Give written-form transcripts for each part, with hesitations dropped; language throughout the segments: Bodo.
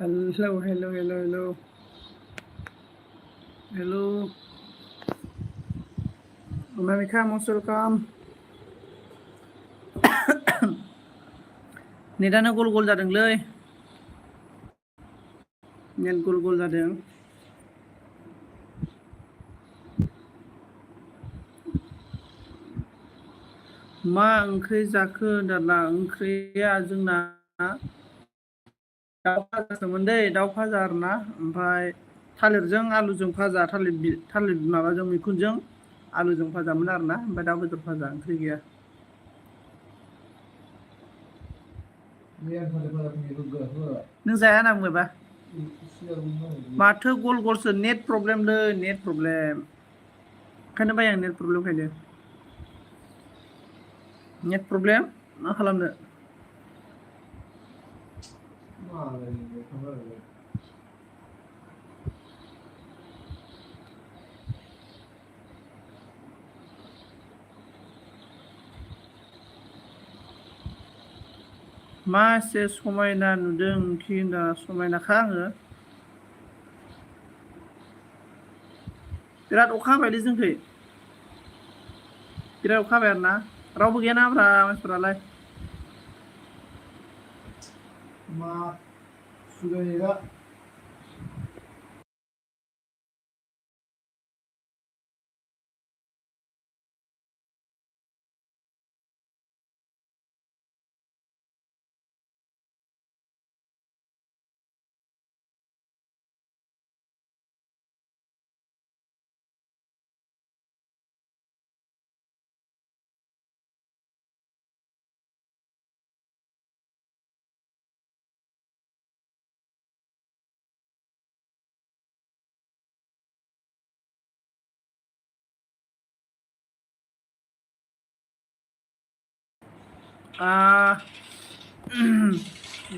Hello, hello, hello, hello. Hello. America, most welcome. नेटानो गल गल जादोंलै नेट गल गल जादों मा ओंख्रि जाखो दाना ओंख्रिया जोंना दाउ फाजासोमोन दै दाउ फाजा आरोना ओमफ्राय थालिरजों आलुजों फाजा थालिर माबाजों मैखुनजों आलुजों फाजामोन आरोना ओमफ्राय दाउ बेदर फाजा ओंख्रि गैया नों जाया ना बुंबायबा माथो गल गलसो नेट प्रब्लेमलै नेट प्रब्लेम ओंखायनो बाय आं नेट प्रब्लेम खायनो नेट प्रब्लेम मा खालामनो मा एसे समायना नुदों कि होनना समायनाखा आङो बिराद अखा हाबायलै जोंखै बिराद अखा हाबाय आरोना रावबो गैयाना ब्रा मानसिफोरालाय मा सुगायगा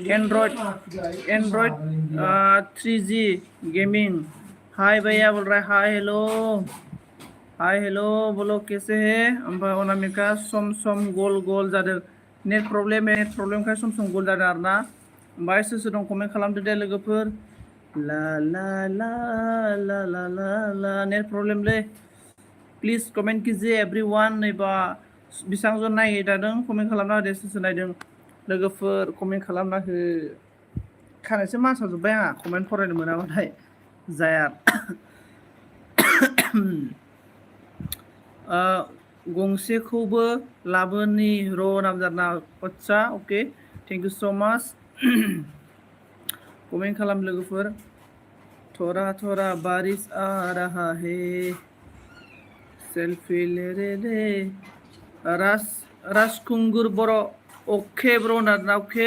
एंड्रॉइड 3G गेमिंग हाय भैया बोल रहा है हाय हेलो बोलो कैसे है ओमफ्राय अनामिका सम सम गल गल जादों नेट प्रब्लेम खाय सम सम गल जादों आरोना ओमफ्राय सोर सोर दं कमेन्ट खालामदो दे लोगोफोर ला ला ला ला ला ला ला नेट प्रब्लेमलै प्लिज कमेन्ट कीजिए एवरीवन एबा बेसेबां जन नायबाय थादों कमेन्ट खालामना होदो सोर सोर नायदों लोगोफोर कमेन्ट खालामना हो खानायसो मानसावजोब्बाय आंहा कमेन्ट फरायनो मोनाबाथाय जाया गंसेखौबो लाबोनि र' नामजादा आदसा अके थेंक इउ सो माच कमेन्ट खालाम लोगोफोर थोड़ा थोड़ा बारिश आ रहा है सेल्फी ले रे राजखुंगुर बर' अके ब्र' नादना अके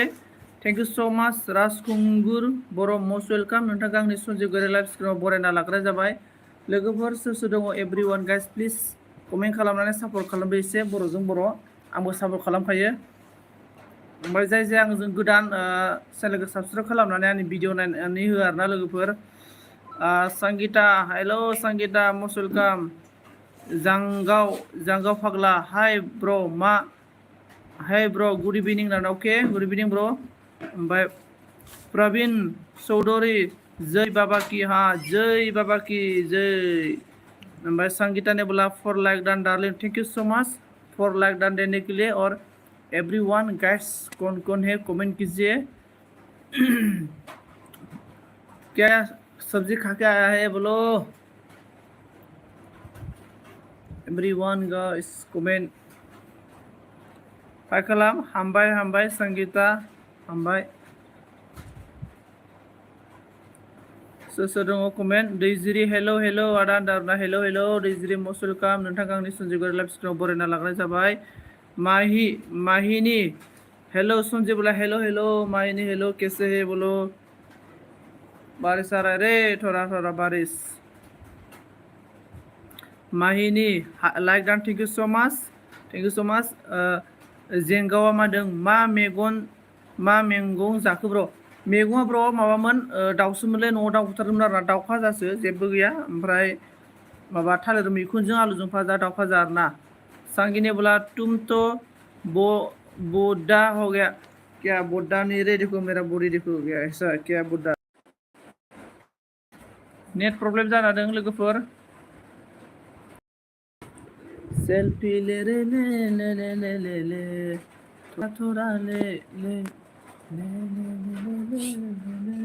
थेंक इउ सो माच राजखुंगुर बर' मस्ट वेलकाम नोंथांखौ आंनि सन्जय गरे लाइभ स्क्रिनाव बरायना लाग्रा जाबाय लोगोफोर सोर सोर दङ एभरिवान गाइस प्लिज कमेन्ट खालामनानै सापर्ट खालामदो एसे बर'जों बर' आंबो सापर्ट खालामखायो ओमफ्राय जाय आंजों गोदान चेनेलखौ साबसक्राइब खालामनानै आंनि भिडिअ नायनानै हो आरोना लोगोफोर Sangeeta hello Sangeeta most welcome जांगाव फाग्ला हाय ब्र मा हाय ब्र गुड इभिनिं नाना अके गुड इभिनिं ब्र ओमफ्राय प्रवीण चौधरी जय बाबा की हाँ जय बाबा की जय ओमफ्राय संगीता ने बोला 4 like done darling thank you so much 4 like done देने के लिए और एवरीवन गाइस कौन है कमेंट कीजिए क्या सब्जी खा के आया है बोलो एवरीवन गाइस कमेंट हाय खालाम हामबाय संगीता हामबाय सोर दङ कमेन्ट दैजिरि हेलो आदा दारना हेलो दैजिरि मस्ट वेलकाम नोंथांखौ आंनि सन्जय गरे लाइभ स्क्रिनाव बरायना लाग्रा जाबाय माहिनी हेलो सन्जय बोला हेलो माहिनी हेलो कैसे है बोलो बारिश आ रहा है रे थोड़ा थोड़ा बारिश माहिनी like done thank you so much जेंगावा मादों मा मैगं जाखो ब्र मैगङा ब्र माबामोन दाउसोमोनलै न'आव दाउ बुथारदोंमोन आरोना दाउ फाजासो जेबो गैया ओमफ्राय माबा थालिर मैखुनजों आलुजों फाजा दाउ फाजा आरोना सांगिने बोला तुम तो बुड्ढा हो गया क्या बुड्ढा नहीं रे देखो मेरा बॉडी देखो गया ऐसा क्या बुड्ढा नेट प्रब्लेम जाना दं लोगोफोर सेल्फी ले रे ले ले ले ले ले ले थोड़ा थोड़ा ले ले ले ले ले ले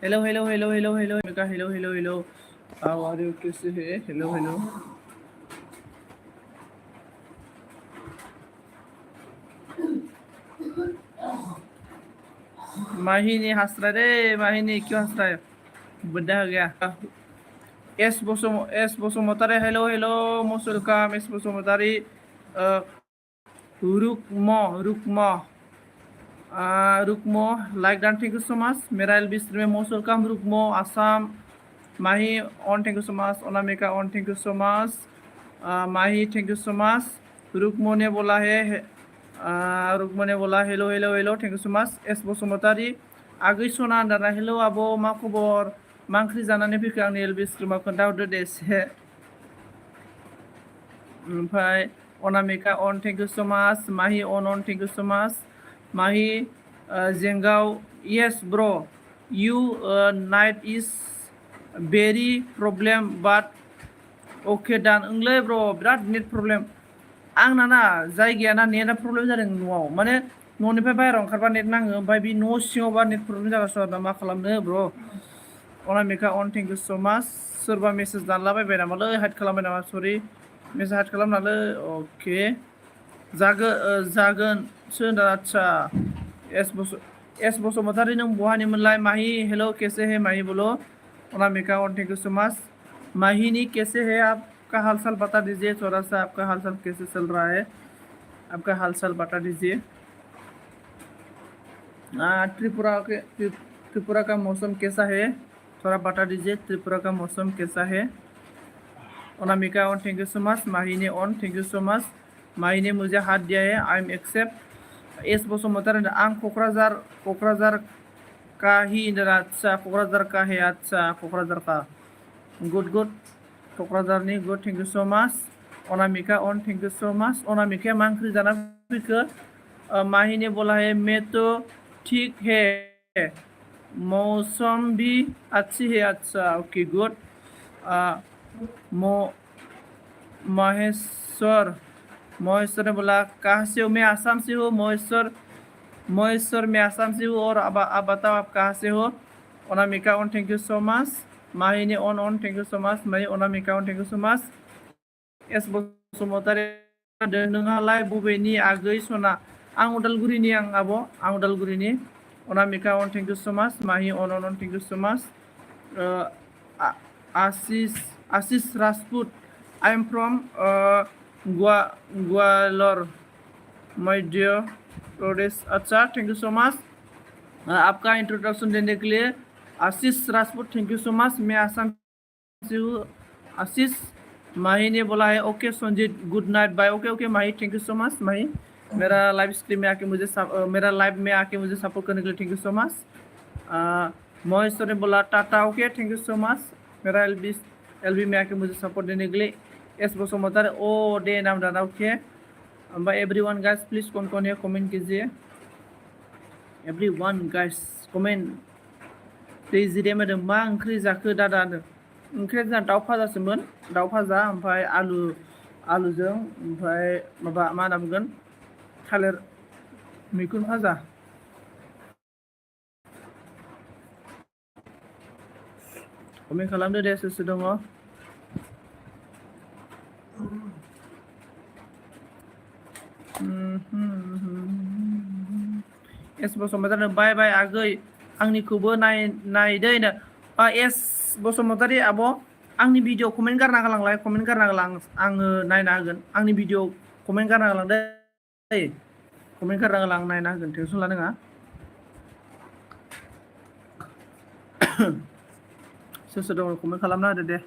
hello hello hello hello hello hello hello hello how are you कैसे है हेलो हेलो माहिनी हंसरा रे माहिनी क्यों हंस रहा है बुढ़ा हो गया S Basumatary hello hello most welcome S Basumatary Rukmo Rukmo like done thank you so much मेरा एलबी स्ट्रीम में most welcome Rukmo Assam Mahi on thank you so much Anamika on thank you so much Mahi thank you so much Rukmo ने बोला है रुकमो ने बोला hello hello hello thank you so much S Basumatary आगै सना दाना हेलो आब' मा खबर मा ओंख्रि जानानै फैखो आंनि एलबी स्ट्रीमाव खोन्थाहरदो दे एसे ओमफ्राय Anamika on thank you so much Mahi on thank you so much Mahi जेंगाव yes bro you night is very problem but okay done ओंलै ब्र बिराद नेट प्रब्लेम आंना ना जायगायाना नेटआ प्रब्लेम जादों न'आव माने न'निफ्राय बाहेरायाव ओंखारबा नेट नाङो ओमफ्राय बे न' सिङावबा नेट प्रब्लेम जागासिनो आरोना मा खालामनो ब्र Anamika on thank you so much सोरबा मेसेज दानलाबायबाय नामालै हाइड खालामबाय नामा सरि मेसेज हाइड खालामनालै अके जागोनसो होनदों आच्छा एस बसुमतारी नों बहानिमोनलाय माही हेलो कैसे है माही बोलो Anamika on thank you so much माहिनी कैसे है आपका हाल चाल बता दीजिए थोड़ा सा आपका हाल चाल कैसे चल रहा है आपका हाल चाल बता दीजिए त्रिपुरा का मौसम कैसा है थोड़ा बता दीजिए त्रिपुरा का मौसम कैसा है Anamika on thank you so much माहिनी on thank you so much माहिनी मुझे हाथ दिया है I am accept S Basumatary आं क'क्राझार का ही अच्छा क'क्राझार का है अच्छा क'क्राझार का गुड क'क्राझारनि good thank you so much Anamika on thank you so much Anamika मा ओंख्रि जाना फैखो माहिनी बोला है मैं तो ठीक है मौसम भी अच्छी है अच्छा ओके गुड महेश्वर ने बोला कहाँ से हो मैं आसाम से हूँ महेश्वर मैं आसाम से हूँ और अब आप बताओ आप कहाँ से हो Anamika on thank you so much माहिनी on thank you so much Mahi Anamika on thank you so much S Basumatary नोंहालाय बबेनि आगै सना आं उदालगुरिनि आब' आं उदालगुरिनि Anamika on thank you so much Mahi on thank you so much Ashish Rajput I am from Gwalior Madhya Pradesh अच्छा थैंक यू सो मच आपका इंट्रोडक्शन देने के लिए Ashish Rajput thank you so much मैं आसाम से हूँ आशीष माही ने बोला है okay Sanjit good night bye okay okay Mahi thank you so much Mahi मेरा लाइव स्ट्रीम में आके मेरा लाइव में आके मुझे सपोर्ट करने के लिए thank you so much Maheshwar ने बोला Tata okay thank you so much मेरा एलबी में आके मुझे सपोर्ट देने के लिए एस बसुमतारी ओ डे नाम डाला ओके एवरीवन गाइस प्लीज कौन है कमेंट कीजिए एवरीवन गाइस कमेंट दैजिरिया मैडम मा ओंख्रि जाखो दादा ओंख्रिया जोंना दाउ भाजासोमोन दाउ भाजा ओमफ्राय आलुजों ओमफ्राय माबा मा होनना बुंगोन थालिर मैखुन भाजा कमेन्ट खालामदो दे सोर सोर दङ एस बसुमतारी बाय बाय आगै आंनिखौबो नायदै एस बसुमतारी आब' आंनि भिडिअ कमेन्ट गारना गालांलाय कमेन्ट गारना गालां आङो नायना होगोन आंनि भिडिअ कमेन्ट गारना गालां दै कमेन्ट गारना गालां आं नायना होगोन टेनसन लानाङा सोर सोर दङ कमेन्ट खालामना होदो दे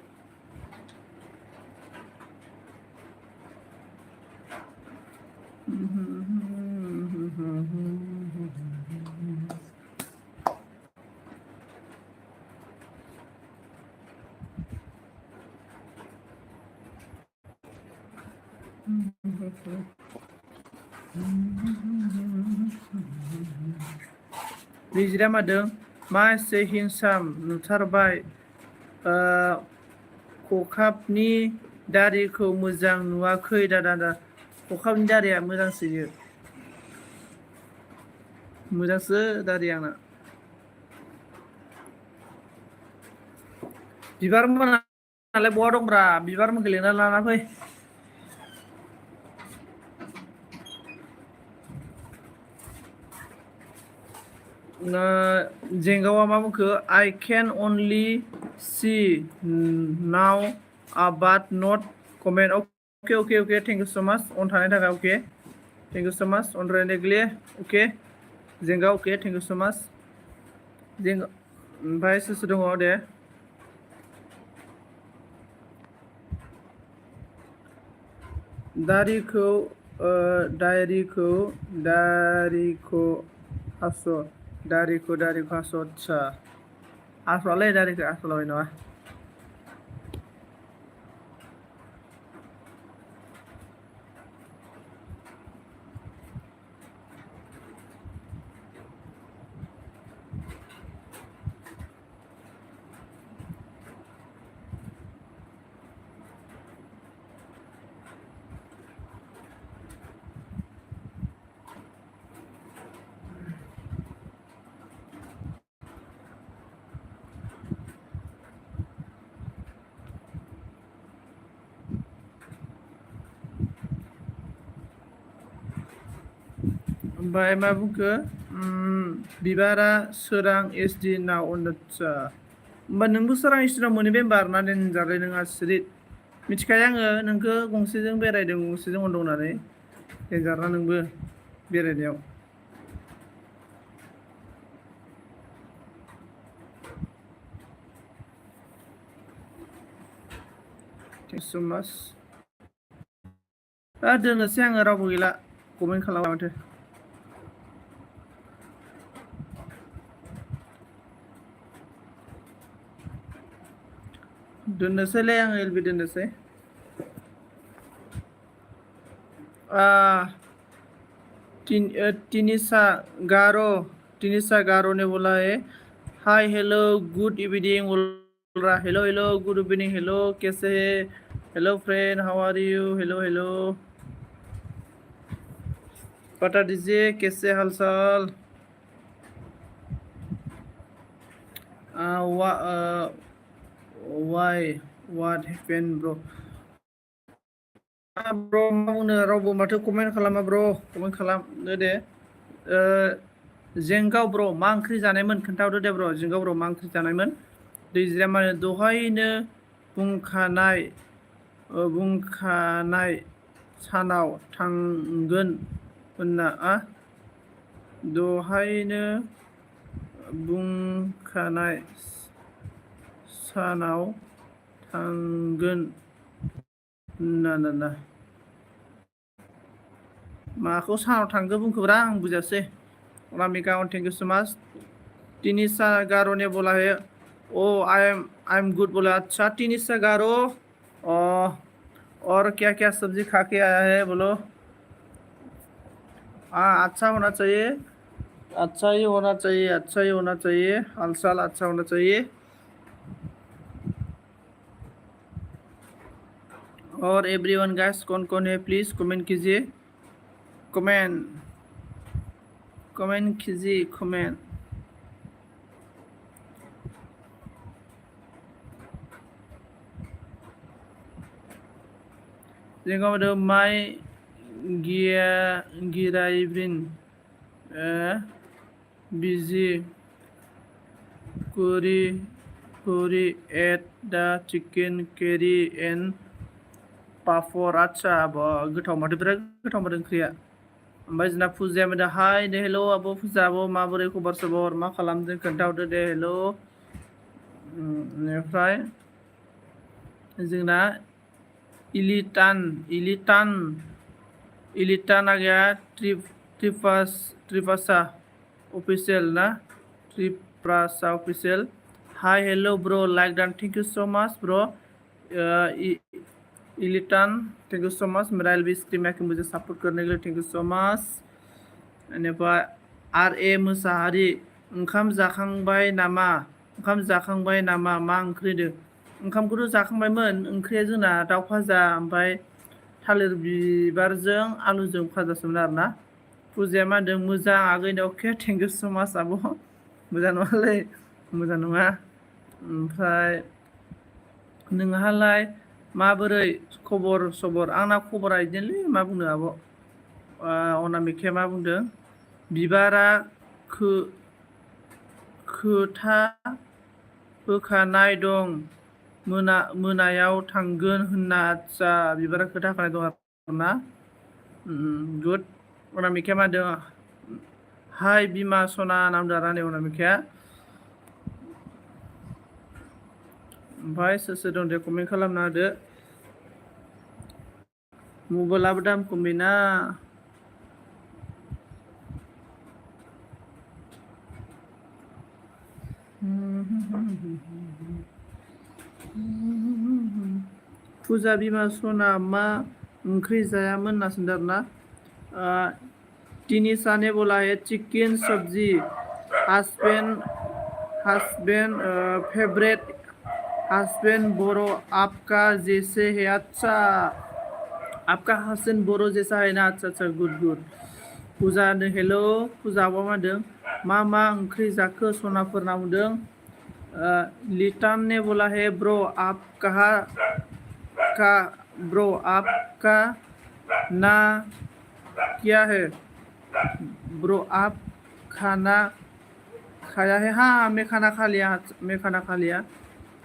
दैजिरिया मादों मासे हिंसाम नुथारबाय खखाबनि दारिखौ मोजां नुवाखै दादा खखाबनि दारिया मोजांसो इयो मोजांसो दारि आंना बिबार मोनालाय बहा दंब्रा बिबार मोनखौ लिंना लाना फै जेंगावा मा बुंखो I can only see now but not comment okay thank you so much on थानायनि थाखाय okay thank you so much on रायलायग्ले okay जेंगा okay thank you so much जेंगा ओमफ्राय सोर दङ दे दारिखौ हास' दारिखौ हास' आदसा हास'आलै दारिखौ हास'लाबाय नङा ओमफ्राय मा बुंखो बिबारा सोरां SD नाव आदसा होमबा नोंबो सोरां SD नाव मोनो बे होमबा आरोना देनजारलै नोंहा सिरिट मिथिखायो आङो नोंखौ गंसेजों बेरायदों गंसेजों उन्दुं होननानै देनजारना नोंबो बेरायनायाव थेंक्स सो माच दोननोसै आङो रावबो गैला कमेन्ट खालामा माथो दोननोसैलै आङो एलबि दोननोसै टिनिसा गारो ने बोला है हाय हेलो गुड इवनिंग बोल हेलो गुड इवनिंग हेलो कैसे है hello friend how are you hello बता दीजिए कैसे हालचाल why what happened bro bro मा बुंनो रावबो माथो कमेन्ट खालामा ब्र कमेन्ट खालामदो दे जेंगाव ब्र मा ओंख्रि जानायमोन खोन्थाहरदो दे ब्र जेंगाव ब्र मा ओंख्रि जानायमोन दैज्रिया माने दहायनो बुंखानाय सानाव थांगोन होनना दहायनो बुंखानाय सानाव थांगोन ना माखौ सानाव थांगो बुंखोब्रा आं बुजासै रामिका अन थैंक यू सो मच टिनिसा गारो ने बोला है ओ आई एम गुड बोला अच्छा टिनिसा गारो और क्या सब्जी खा के आया है बोलो अच्छा होना चाहिए अच्छा ही होना चाहिए हालचाल अच्छा होना चाहिए और एवरीवन गाइस कौन है प्लीज कमेंट कीजिए कमेंट कीजिए कमेंट जोंहा माइ गिराइब्रिन बिजि कुरी एट दा चिकेन केरि एन्ड पापर आदसा गोथाव माथो बिराद गोथाव माथो ओंख्रिया ओमफ्राय जोंना फुजाया मोनदों हाय दे हेल' आब' फुजा आब' माबोरै खबर सबर मा खालामदों खोन्थाहरदो दे हेल' बेनिफ्राय जोंना इलिटान आ गया ट्रिपासा ऑफिशियल ना ट्रिपासा official hi hello bro like done thank you so much bro इलिटान थैंक यू सो मच मेरा एलबी स्ट्रीम है कि मुझे सपोर्ट करने के लिए थैंक यू सो मच बेनिफ्राय RA मुसाहारि ओंखाम जाखांबाय नामा ओंखाम जाखांबाय नामा मा ओंख्रिदो ओंखामखौथ' जाखांबायमोन ओंख्रिया जोंना दाउ भाजा ओमफ्राय थालिर बिबारजों आलुजों भाजासोमोन आरोना फुजाया मा होनदों मोजां आगैनो अके थेंक इउ स माच आब' मोजां नङालै मोजां नङा ओमफ्राय नोंहालाय माबोरै खबर सबर आंना खबरा बिदिनोलै मा बुंनो आब' अनामिकाया मा बुंदों बिबारा खोथा होखानाय दं मोनायाव थांगोन होनना आदसा बिबारा खोथा होखानाय दं आरोना गुड अनामिकाया मा होनदों हाय बिमा सना नामदों आरोना नै अनामिकाया ओमफ्राय सोर सोर दं दे कमेन्ट खालामना होदो मबाइलाबो दाम खमिना फुजा बिमा सना मा ओंख्रि जायामोन होनना सोंदों आरोना टिनिसा ने बोला है चिकन सब्जी हस्बैंड फेवरेट हस्बैंड बोरो आपका जैसे है अच्छा आपका हस्बैंड बोरो जैसा है ना अच्छा अच्छा गुड गुड फुजा ने हेलो फुजा आबा मा होनदों मा ओंख्रि जाखो सनाफोरना बुंदों लिटान ने बोला है ब्रो आप कहाँ का ब्रो आपका ना क्या है ब्रो आप खाना खाया है हाँ मैं खाना खा लिया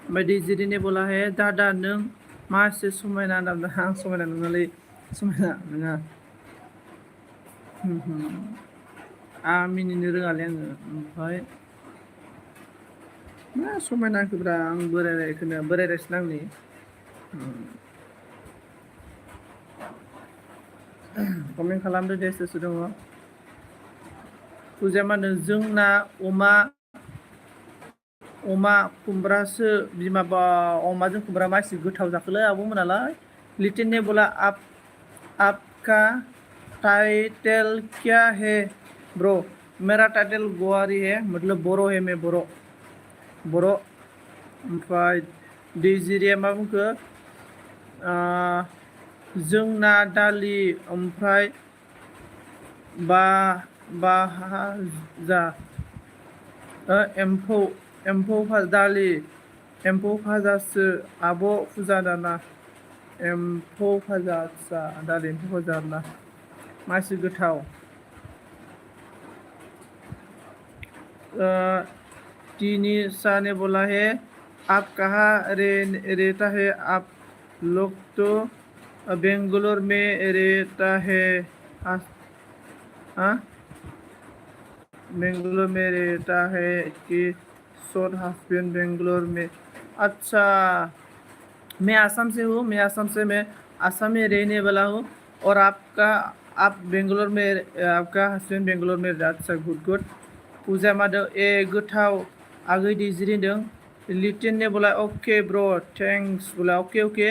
ओमफ्राय दैजिरि ने बोला है दादा नों मा एसे समायना नामदों आं समायना नङालै समायना नङा आं मिनिनो रोङालै आङो ओमफ्राय मा समायनाखोब्रा आं बोरायरायसो नांनि कमेन्ट खालामदो दे सोर सोर दङ फुजाया मा होनदों जोंना अमा खुमब्रासो बिमा बा अमाजों खुमब्रा मा एसे गोथाव जाखोलै आब'मोनालाय लिटिल ने बोला आपका टाइटल क्या है ब्रो मेरा टाइटल गोवारी है मतलब बर' है मैं बर' ओमफ्राय दैजिरिया मा बुंखो जोंना दालि ओमफ्राय भाजा एम्फौ दालि एम्फौ भाजासो आब' फुजा दाना एम्फौ भाजा आदसा दालि एम्फौ भाजा आरोना मासि गोथाव टिनिसा ने बोला है आप कहाँ रहता है आप लोग तो बेंगलोर में रहता है बेंगलोर में रहता है कि शॉर्ट हस्बैंड बेंगलोर में अच्छा मैं आसाम से हूँ मैं आसाम में रहने वाला हूँ और आप बेंगलोर में आपका हस्बैंड बेंगलोर में अच्छा गुड गुड पूजा माधव ए गोथाव आगै दैजिरि होनदों लिटिन ने बोला अके ब्र थेंक्स बोला अके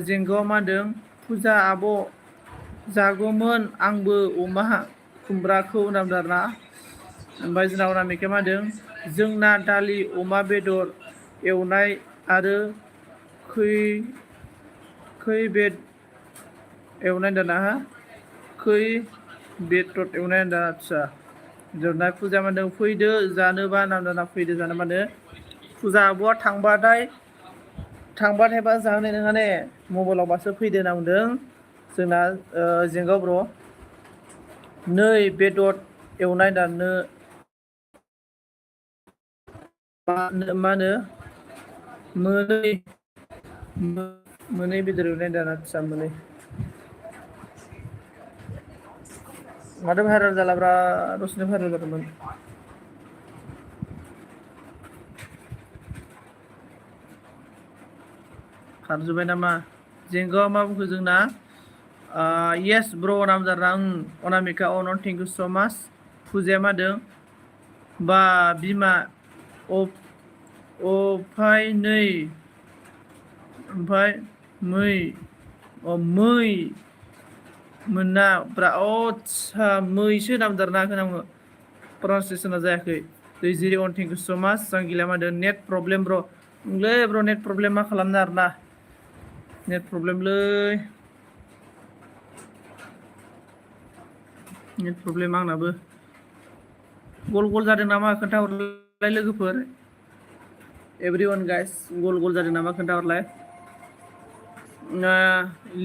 जेंगाव मा होनदों फुजा आब' जागौमोन आंबो अमा खुमब्राखौ नामदों आरोना ओमफ्राय जोंना अनामिकाया मा होनदों जोंना दालि अमा बेदर एवनाय आरो खै बेद एवनाय दाना खै बेदर एवनाय दा आदसा जोंना फुजा मा होनदों फैदो जानोबा नामदाना फैदो जानो मा होनो फुजा आब'आ थांबाथायबा जाहोनाय नङा ने मबाइलावबासो फैदो होनना बुंदों जोंना जेंगाव ब्र नै बेदर एवनाय दानो मा होनो मोनै बेदर एवनाय दाना आदसा मोनै माथो भाइरेल जालाब्रा दसेनो भाइरेल जादोंमोन खारजोब्बाय नामा जेंगावा मा बुंखो जोंना येस ब्र नामजारा अनामिका अन थेंक इउ स माच फुजाया मा होनदों बा बिमा ओमफ्राय मै मोना ब्रा आदसा मैसो नामदारना खोनाङो pronunciation जायाखै दैजिरि on thank you so much Jangila मादो net problem bro ले bro net problem मा खालामनो आरोना net problem लै net problem आंनाबो गल जादों नामा खोन्थाहरलाय लोगोफोर everyone guys गल जादों नामा खोन्थाहरलाय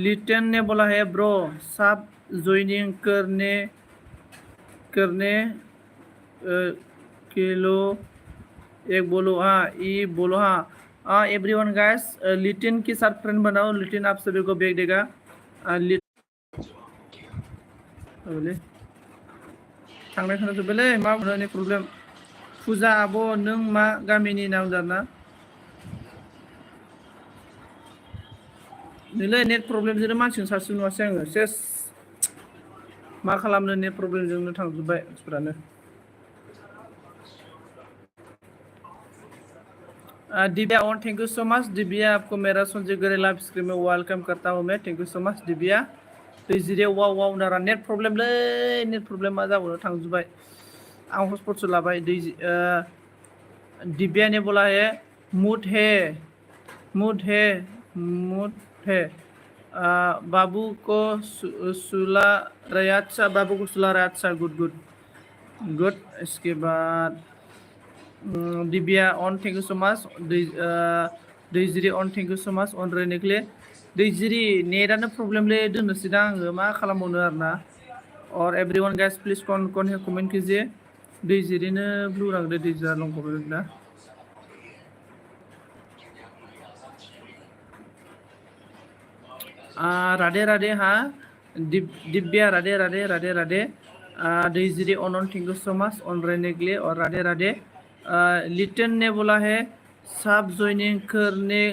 लिटन ने बोला है ब्रो सब ज्वाइनिंग करने किलो एक बोलो हाँ ई बोलो हाँ एवरीवन गाइस लिटन के साथ फ्रेंड बनाओ लिटन आप सभी को बैग देगा थांनाय खोनाजोब्बायलै मा बुंनो प्रब्लेम फुजा आब' नों मा गामिनि नामदारना नैलै नेट प्रब्लेमजोंनो मानसिजों सासे नुवासै आङो सेस मा खालामनो नेट प्रब्लेमजोंनो थांजोब्बाय मानसिफोरानो Divya on thank you so much Divya आपको मेरा संजय गरे लाइव स्ट्रीम में वेलकम करता हूँ मैं thank you so much Divya Daijiri wow wow नारा नेट प्रब्लेम लै नेट प्रब्लेम मा जाबावनो थांजोब्बाय आं हटस्पटसो लाबाय दिव्या ने बोला है मूड है बाबू को सुला रहा अच्छा बाबू को सुला रहा अच्छा गुड इसके बाद Divya on thank you so much Daijiri on thank you so much on रहने के लिए दैजिरि नेटानो प्रॉब्लम ले दोननोसै दा आङो मा खालामबावनो आरोना और एवरीवन गाइस प्लीज कौन है कमेंट कीजिए दैजिरिनो ब्लू रंग दे दैजिरा लं कमेंट ना राधे हाँ Divya Radhe Daijiri on thank you so much on रहने के लिए और राधे लिटन ने बोला है सब ज्वाइनिंग करने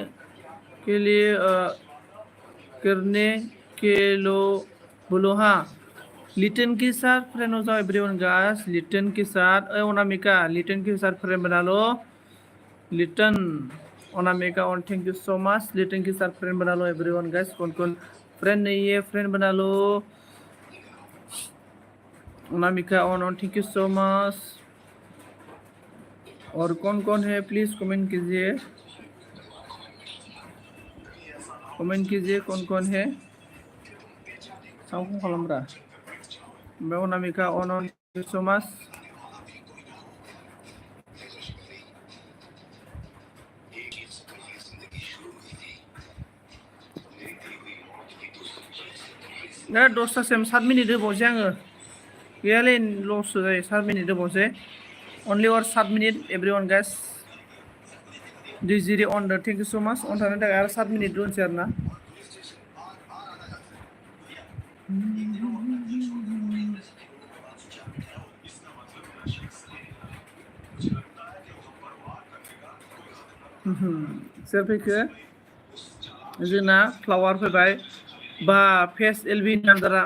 के लो बोलो हाँ लिटन के साथ फ्रेंड हो जाओ एवरीवन गाइस लिटन के साथ अनामिका लिटन के साथ फ्रेंड बना लो Liton Anamika on thank you so much Liton के साथ फ्रेंड बना लो एवरीवन गाइस कौन फ्रेंड नहीं है फ्रेंड बना लो Anamika on thank you so much और कौन है प्लीज कमेंट कीजिए कौन है साउंड खालामरा मैं Anamika on thank you so much ना दसतासिम 7 मिनिट दोबावसै आङो गैयालै लस जायो 7 मिनिट दोबावसै only or 7 minute everyone guys Daijiri on the thank you so much on थानो थाखाय आरो 7 मिनिट दोनसै आरोना सोर फैखो जोंना फ्लावार फैबाय बा फेस एलबि नामदारा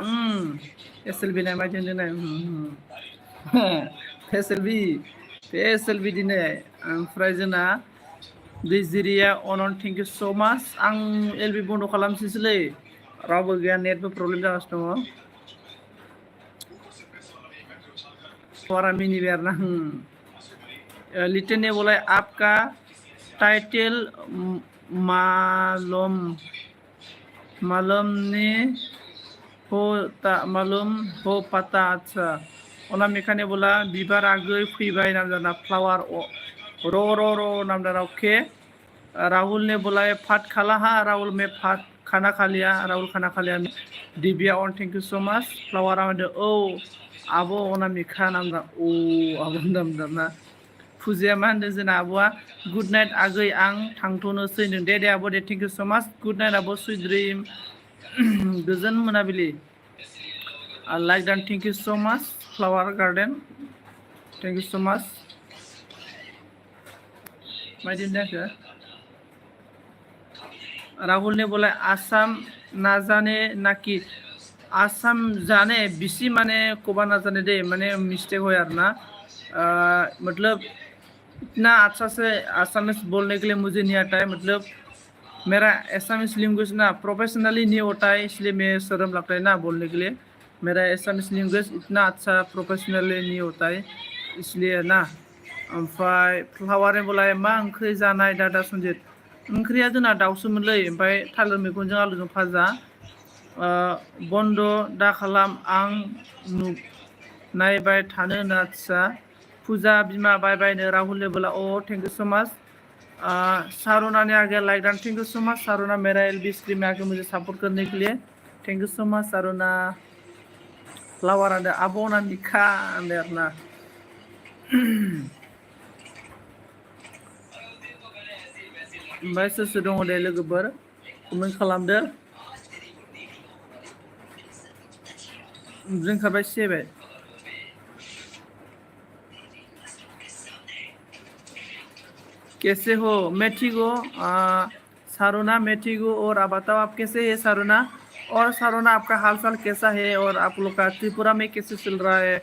फेस एलबि नामा जोंना फेस एलबि दिनै ओमफ्राय जोंना दैजिरिया अन थैंक यू सो माच आं एलबि बन्द खालामसैसोलै रावबो गैया नेटबो प्रब्लेम जागासिनो दङ फरा मिनिबाय आरोना लिटन ने बोला आपका टाइटल मालूम हो पता अच्छा अनामिका ने बोला बिबार आगै फैबाय नामदाना फ्लावर रो नामदाना ओके राहुल ने बोला फाट खाला हाँ राहुल में फाट खाना खा लिया राहुल खाना खा लिया Divya on thank you so much flower ओ आब' अनामिका नामदा ओ आब' नामदाना फुजिया मा होनदों जोंना आब'आ गुड नाइट आगै आं थांथ'नोसै नों दे आब' दे थेंक इउ सो माच गुड नाइट आब' सुइट ड्रिम गोजोन मोनाबिलि like done thank you so माच flower garden thank you so माच मायदि जाखो राहुल ने बोला आसाम ना जाने नाकि आसाम जाने बिसी माने कोबा ना जाने दे माने मिस्टेक हो यार ना मतलब इतना अच्छा से आसामीज बोलने के लिए मुझे नहीं आता है मतलब मेरा एसामीज लैंग्वेज ना प्रोफेशनली नहीं होता है इसलिए मैं शर्म लगता है ना बोलने के लिए मेरा एसामीज लैंग्वेज इतना अच्छा प्रोफेशनली नहीं होता है इसलिए ना ओमफ्राय फ्लावार बोलाय मा ओंख्रि जानाय दादा सन्जित ओंख्रिया जोंना दाउसोमोनलै ओमफ्राय थालिर मैगंजों आलुजों भाजा बन्द दा खालाम आं नायबाय थानो होनो आदसा फुजा बिमा बाय बायनो राहुल बोला oh thank you so much Saruna ने आगे like done thank you so much Saruna मेरा एलबी स्ट्रीम में आके मुझे सपोर्ट करने के लिए thank you so much Saruna flower आंदे आबोना निखा आंदे अपना ओमफ्राय सोर सोर दङ दे लोगोफोर कमेन्ट खालामदो जोंखाबाय सेबाय कैसे हो मैं ठीक हो सारुना मैं ठीक हूँ और आप बताओ आप कैसे है सारुना और सारुना आपका हाल चाल कैसा है और आप लोग का त्रिपुरा में कैसे चल रहा है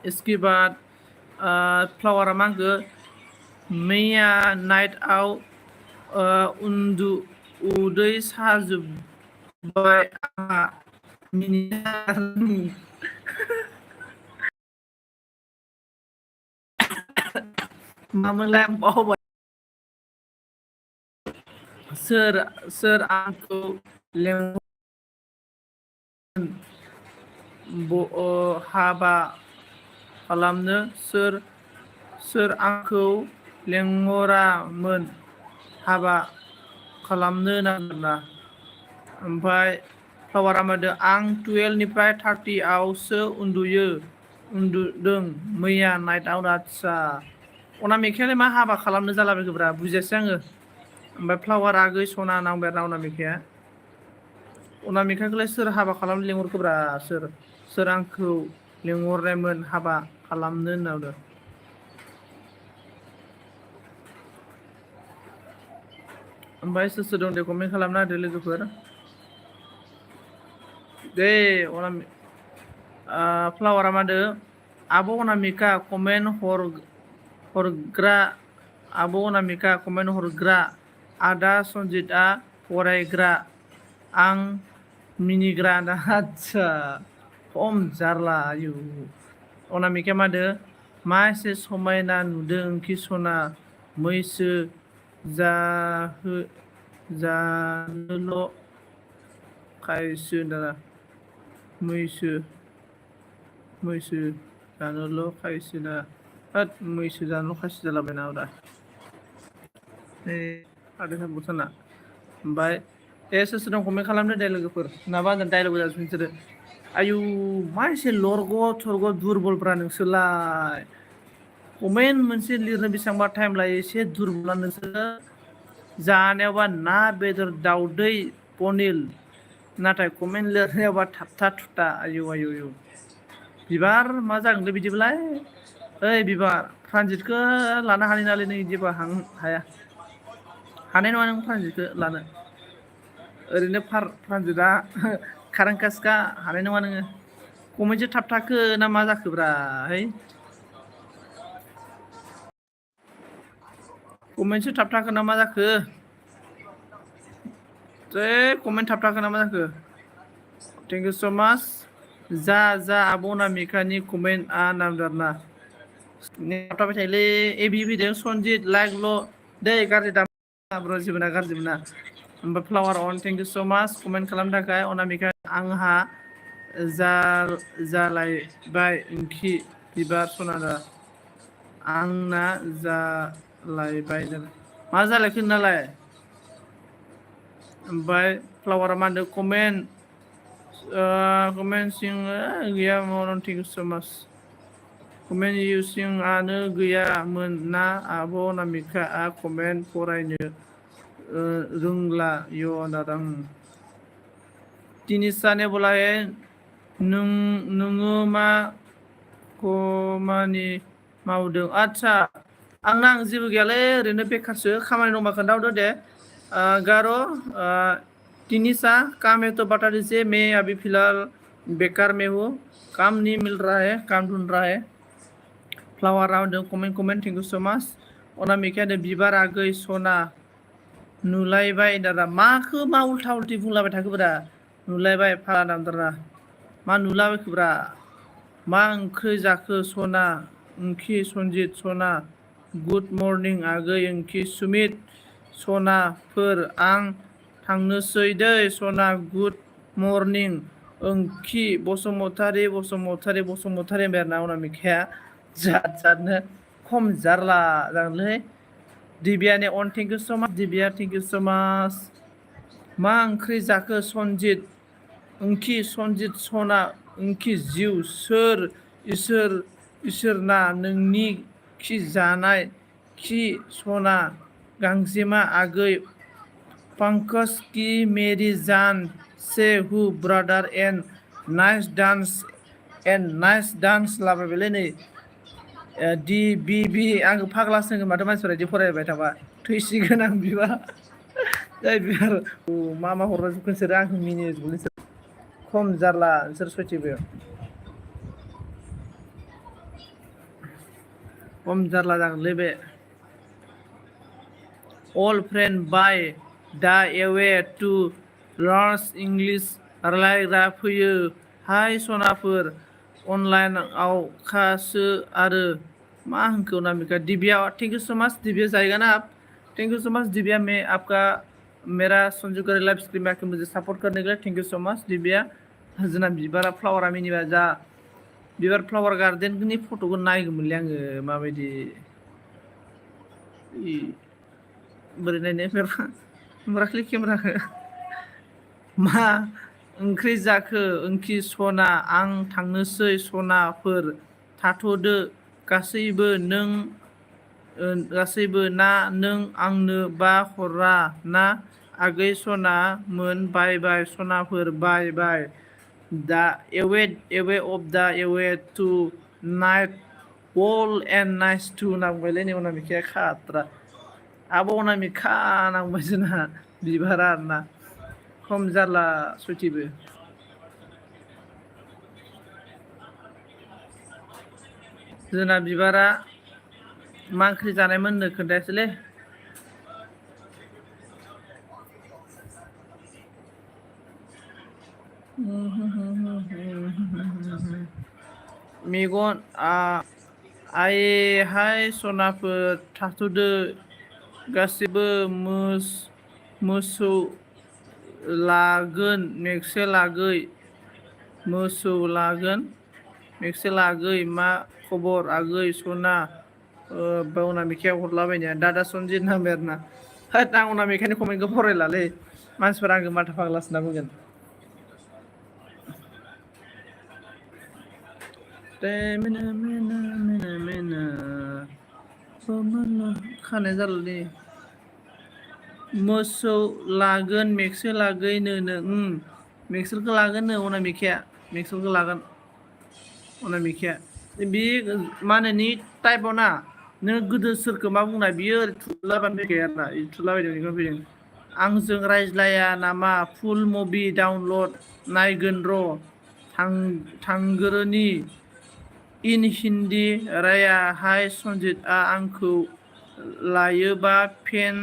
इसके बाद फ्लावर मांगो मैया नाइट आउट उदै साजोब्बाय आंहा मिनिनानै मामोनलाय आं बावबाय सोर सोर आंखौ हाबा खालामनो सोर आंखौ लेंहरामोन हाबा खालामनो नागिरना ओमफ्राय फ्लावारा मादो आं 12 निफ्राय 30 आवसो उन्दुदों मैया नाइट आउट आदसा अनामिकायालाय मा हाबा खालामनो जालाबायखोब्रा बुजियासै आङो ओमफ्राय फ्लावारा आगै सना नांबाय आरोना अनामिकाया अनामिकाखौलाय सोर हाबा खालामनो लेंहरखोब्रा सोर आंखौ लेंहरनायमोन हाबा खालामनो होननानै ओमफ्राय सोर सोर दं दे कमेन्ट खालामना होदो लोगोफोर दे फ्लावारा मादो आब' अनामिका कमेन्ट हरग्रा आब' अनामिका कमेन्ट हरग्रा आदा सन्जितआ फरायग्रा आं मिनिग्रा ना आदसा खम जारला आयु अनामिका मादो मा एसे समायना नुदों कि सना मैसो जानोल' खायसो दाना मैसो जानोल' खायसो ना मैसो जानोल' खायसो जालाबायना दा आदैना बुथाना ओमफ्राय सोर सोर दं कमेन्ट खालामदो दे लोगोफोर नाबा आंजों डायलग जाजोबसै नोंसोरो आयु मा एसे लरग' थरग' दुरबलब्रा नोंसोरलाय कमेन्ट मोनसे लिरनो बेसेबांबा टाइम लायो एसे दुरबला नोंसोरो जानायावबा ना बेदर दाउदै पनिर नाथाय कमेन्ट लिरनायावबा थाबथा थुथा आयु बिबार मा जागोनलै बिदिब्लाय ओइ बिबार ट्रानजिटखौ लानो हानाय नालाय नों बिदिबा हाया हानाय नङा नों ट्रानजिटखौ लानो ओरैनो ट्रानजिटआ खारांखासखा हानाय नङा नोङो कमेन्टसो थाबथाखो ना मा जाखोब्रा है कमेन्टसो थाबथाखो ना मा जाखो कमेन्ट थाबथाखो ना मा जाखो थेंक इउ सो माच जा आब' अनामिकानि कमेन्टआ नामदारना थाबथाबाय थायोलै एबि फैदों सन्जित लाइकल' दे गाज्रि दाम ब्र जेबो ना गाज्रि मोना ओमफ्राय flower on thank you so माच कमेन्ट खालामनो थाखाय अनामिका आंहा जालायबाय ओंखि बिबार सनादा आंना जालायबाय मा जालायखो नालाय ओमफ्राय फ्लावारा मा होनदों कमेन्ट सिं गैया थेंक इउ सो माच कमेन्ट इउसिंआनो गैयामोन ना आब' अनामिकाआ कमेन्ट फरायनो रोंला दादां तिनिसाने बोलाय नोङो मा खामानि मावदों आदसा आं जेबो गैयालै ओरैनो बेखारसो खामानि दंबा खोन्थाहरदो दे गारो तिनिसा काम है तो बता दीजिए मैं अभी फिलहाल बेकार में हूँ काम नहीं मिल रहा है काम ढूंढ रहा है फ्लावार होनदों कमेन्ट थेंक इउ सो माच अनामिका होनदों बिबार आगै सना नुलायबाय दादा माखो मा उल्था उल्थि बुंलाबाय थाखोब्रा नुलायबाय फाला दामदारा मा नुलाबायखोब्रा मा ओंख्रि जाखो सना ओंखि सनजित सना गुड मर्निं आगै ओंखि सुमित सनाफोर आं थांनोसै दै सना गुड मर्निं ओंखि बसुमतारी बसुमतारी बसुमतारी होनबाय आरोना अनामिकाया जाद जादनो खम जारला जागोनलै दिबियानि अन थेंक इउ सो माच दिबिया थेंक इउ सो माच मा ओंख्रि जाखो सनजित ओंखि सनजित सना ओंखि जिउ सोर इसोरना नोंनि खि जानाय खि सना गांजेमा आगै पंकज की मेरी जान से हु ब्रादार एन्ड नाइस डान्स लाबायबायलै नै डि बि बि आंखौ फाग्लासो होनगोन माथो मानसिफोरा बिदि फरायबाय थाबा थैसिगोन आं बिबा जाय बिबार मा हरना जोबगोन नोंसोरो आंखौ मिनिजोबगोन नोंसोर खम जारला नोंसोर सयथिबो खम जारला जागोनलै बे अल फ्रेन्ड बाय दा एवे टु लार्स इंलिश रायलायग्रा फैयो हाय सनाफोर अनलाइनआव खासो आरो मा होनखो Anamika Divya thank you so much Divya जाएगा ना आप thank you so much Divya मैं आपका मेरा संजू करे लाइव स्ट्रीम में मुझे सपोर्ट करने के लिए thank you so much Divya जोंना बिबारा फ्लावारा मिनिबा जा बिबार फ्लावार गार्डेननि फट'खौ नायगौमोनलै आङो माबायदि बोरै नायनो नुराखैलै केमेराखौ मा ओंख्रि जाखो ओंखि सना आं थांनोसै सनाफोर थाथ'दो गासैबो ना नों आंनो बा हरा ना आगै सना मोन बाय बाय सनाफोर बाय बाय दा way of the way to night all and nice to नांबायलै नै अनामिकाया खाट्रा आब' अनामिका नांबाय जोंना बिबारा आरोना खम जारला सयथिबो जोंना बिबारा मा ओंख्रि जानायमोननो खोन्थायासैलै मेगन हाय सनाफोर थाथ'दो गासिबो मोसौ लागोन मेक्से लागै मा खबर आगै सना अनामिकाया हरलाबायनाया दादा सनजित नांबाय आरोना होद आं अनामिकानि कमेन्टखौ फरायलालै मानसिफोरा आंखौ माथा फाग्लासो होनना बुंगोन खानाय जारलालै मोसौ लागोन मेक्से लागैनो मेक्सेलखौ लागोननो मेक्सेलखौ लागोन अनामिकाया बे मा होनो नि टाइपआव ना नों गोदो सोरखौ मा बुंनाय बियो थुलाबानो फैखायो आरोना थुलाबायदों बेखौ फैदों आंजों रायज्लाया नामा फुल मुभि डाउनलड नायगोन र' थांगोरनि इन हिन्दी राया हाय सनजितआ आंखौ लायोबा फिन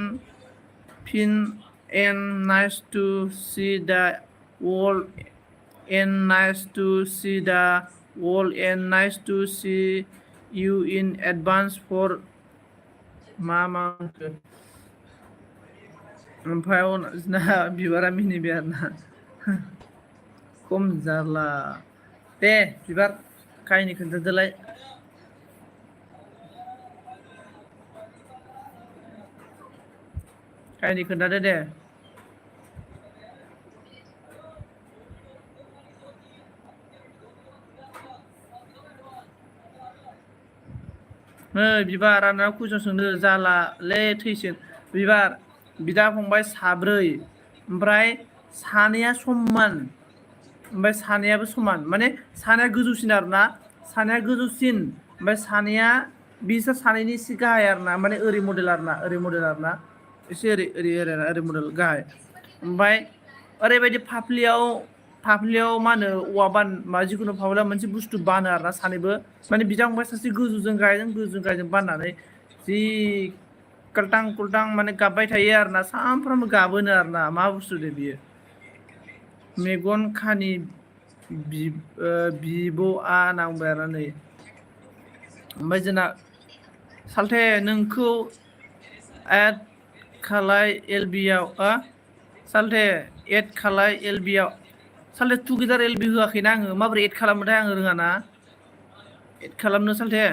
and nice to see the world and nice to see the world and nice to see you in advance for मा होनखो ओमफ्राय जोंना बिबारा मिनिबाय आरोना खम जारला दे बिबार काहिनि खोन्थादोलाय काहिनि खोन्थादो दे बिबार आंना कुइसन सोंनो जालालै थैसिगोन बिबार बिदा फंबाय साब्रै ओमफ्राय सानैया समान ओमफ्राय सानैयाबो समान माने सानैया गोजौसिन आरोना सानैया गोजौसिन ओमफ्राय सानैया बिसोर सानैनि एसे गाहाय आरोना माने ओरै मडेल आरोना एसे ओरै मडेल गाहाय ओमफ्राय ओरैबायदि फाफ्लियाव मा होनो औवा जिखुनु फाफ्लियाव मोनसे बुस्थु बानो आरोना सानैबो माने बिदा फंबाय सासे गोजौजों गाहायजों बाननानै जि कुल्टां माने गाबबाय थायो आरोना सानफ्रामबो गाबोनो आरोना मा बुस्थु दे बियो मेगन खानि बिब'आ नांबाय आरो नै ओमफ्राय जोंना सालथे नोंखौ एड खालाय एलबिआव सालथे एड खालाय एलबिआव सालथे टुगेदार एलबि होआखैना आङो माबोरै एड खालामोथाय आङो रोङा ना एड खालामनो सालथे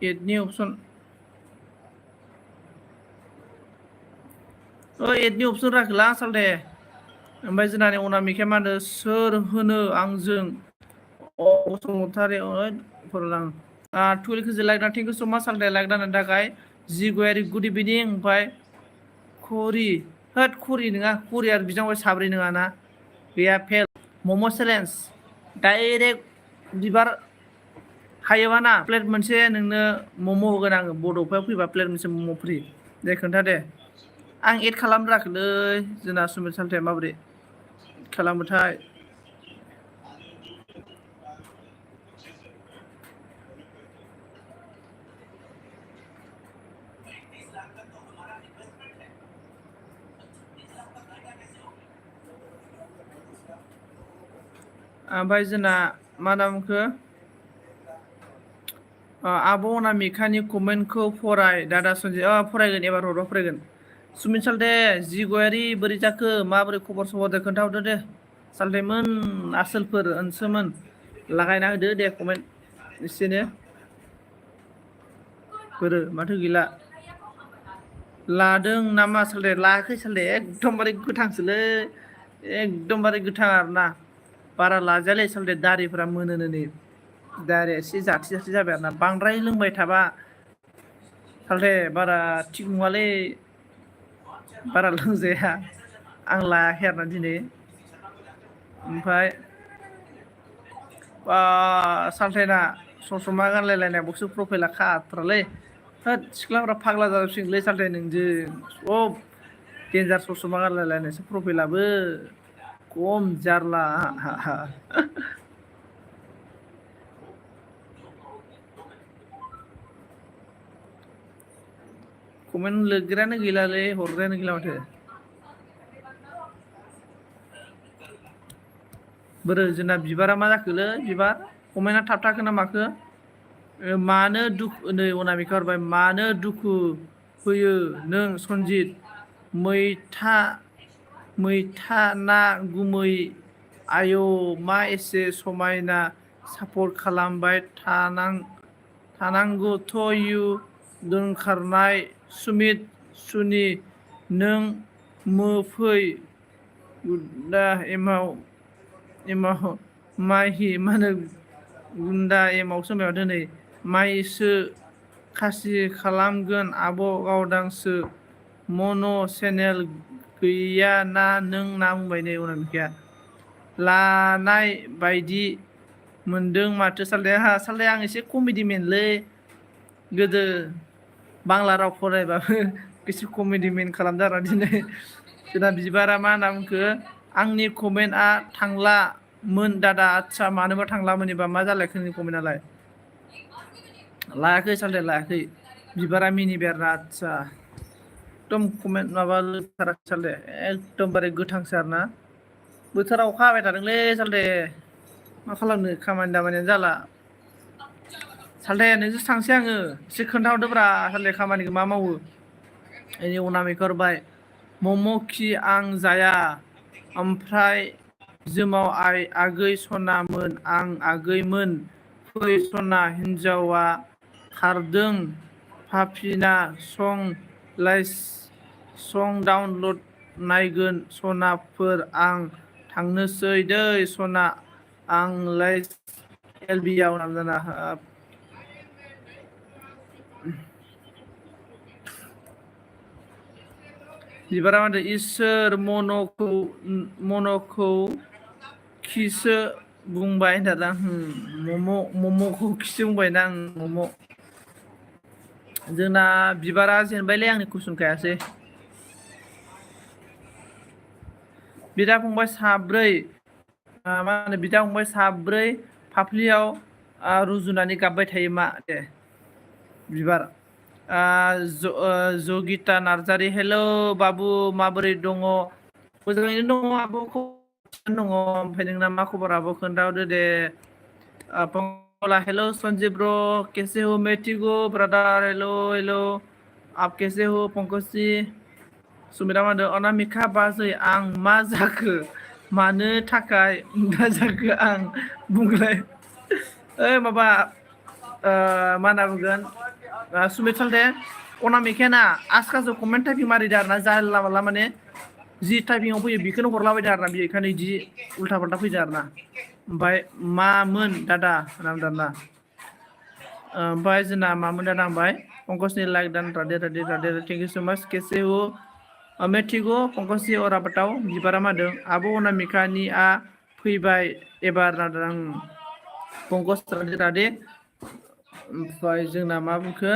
एडनि अपसन एडनि अपसन राखोला सालथे ओमफ्राय जोंना अनामिकाया मा होनो सोर होनो आंजों बसुमतारी फरायलां टुवेल्भ लाइक ना थेंक इउ सो माच सालथे लाइक दानो थाखाय जि गयारि गुड इभिनिं ओमफ्राय खरि खरि नङा खरि आरो बिदांबाय साब्रै नङा ना गैया फेल मम' चेलेन्ज डाइरेक्ट बिबार हायोबा ना प्लेट मोनसे नोंनो मम' होगोन आङो बड'फायाव फैबा प्लेट मोनसे मम' फ्रि दे खोन्था दे आं एड खालामराखैलै जोंना सुमित सालथेया माबोरै खालामोथाय ओमफ्राय जोंना मा नामखो आब' अनामिकानि कमेन्टखौ फराय दादा सन्जय फरायगोन एबार हरबा फरायगोन सुमित सालथे जि गयारि बोरै जाखो माबोरै खबर सबर दे खोन्थाहरदो दे सालथेमोन आसोलफोर ओनसोमोन लागायना होदो दे कमेन्ट एसेनो बोरो माथो गैला लादों नामा सालथे लायाखै सालथे एकदमबारे गोथांसोलै एकदमबारे गोथां आरोना बारा लाजायालै सालथे दारिफोरा मोनोनो नै दारिया एसे जाथि जाथि जाबाय आरोना बांद्राय लोंबाय थाबा सालथे बारा थिग नङालै बारा लोंजाया आं लायाखै आरोना दिनै ओमफ्राय सालथेना ससमा गानलायलायनायावसो प्रफाइला खाथ्रालै होद सिख्लाफ्रा फाग्ला जाजोबसिगोनलै सालथे नोंजों सब देन्जार ससमा गानलायलायनायसो प्रफाइलाबो खम जारला कमेन्ट लिरग्रायानो गैलालै हरग्रायानो गैला माथो बोरो जोंना बिबारा मा जाखोलै बिबार कमेन्टआ थाबथाखो ना माखो मानो दुखु नै अनामिका हरबाय मानो दुखु होयो नों सनजित मैथा ना गुमै आयौ मा एसे समायना सापर्ट खालामबाय थानांगौथ' इउ दोनखारनाय सुमित सुनि नों मोफै गुन्दा एमाव माहि मा होनो गुन्दा एमावसो होनबाय माथो नै माइसो खासि खालामगोन आब' गावदांसो मन' चेनेल गैया ना नों ना बुंबाय नै अनामिकाया लानाय बायदि मोनदों माथो सालथे आं एसे कमेडिमेनलै गोदो बांला राव फरायबाबो एसे कमेडिमेन खालामदों आरो दिनै जोंना बिबारा मा होनना बुंखो आंनि कमेन्टआ थांलामोन दादा आदसा मानोबा थांलामोन एबा मा जालायखो नोंनि कमेन्टआलाय लायाखै सालथे लायाखै बिबारा मिनिबाय आरोना आदसा एकदम कमेन्ट माबा लिरथाराखै सालथे एकदमबारे गोथांसो आरोना बोथोरा अखा हाबाय थादोंलै सालथे मा खालामनो खामानि दामानियानो जाला सालथे नोंजोंसो थांसै आङो एसे खोन्थाहरदोब्रा सालथे खामानिखौ मा मावो इनि अनामिका हरबाय मम' खि आं जाया ओमफ्राय जोमाव आगै सनामोन आं आगैमोन फै सना हिन्जावा खारदों पापिना सं डाउनलड नायगोन सनाफोर आं थांनोसै दै सना आं लाइस एलबिआव नामजाना बिबारा मा होनदों इसोर मन'खौ खिसो बुंबाय होनदां मम'खौ खिसो बुंबायना आं मम' जोंना बिबारा जेनबायलै आंनि कुइसनखायासै बिदा फंबाय साब्रै मा होनो बिदा फंबाय साब्रै फाफ्लियाव रुजुनानै गाबबाय थायो मा दे बिबार जगिता नार्जारि हेलौ बाबु माबोरै दङ मोजाङैनो दङ आब'खौ दङ ओमफ्राय नोंना मा खबर आब' खोन्थाहरदो दे पंकला हेलो संजीव ब्रो कैसे हो मैं ठीक हूँ ब्रदर हेलो हेलो आप कैसे हो पंकज जी सुमिरा मादो अनामिका बाजै आं मा जाखो मानो थाखाय मा जाखो आं बुंलाय ओइ माबा मा होनना बुंगोन सुमित सालथे अनामिकाया ना आसकाजों कमेन्ट टाइपिं मारिदो आरोना जानला मानला माने जि टाइपिंआव फैयो बेखौनो हरलाबायदो आरोना बेखायनो इदि उल्था फाल्था फैदो आरोना ओमफ्राय मामोन दादा होनना दाना ओमफ्राय जोंना मामोन दादा ओमफ्राय पंकजनि लाइक दान Radhe Radhe Radhe thank you so माच कैसे हो मैं ठीक हूँ पंकज जी और बताओ बिबारा मादों आब' अनामिकानिया फैबाय एबार नादों पंकज राधे राधे ओमफ्राय जोंना मा बुंखो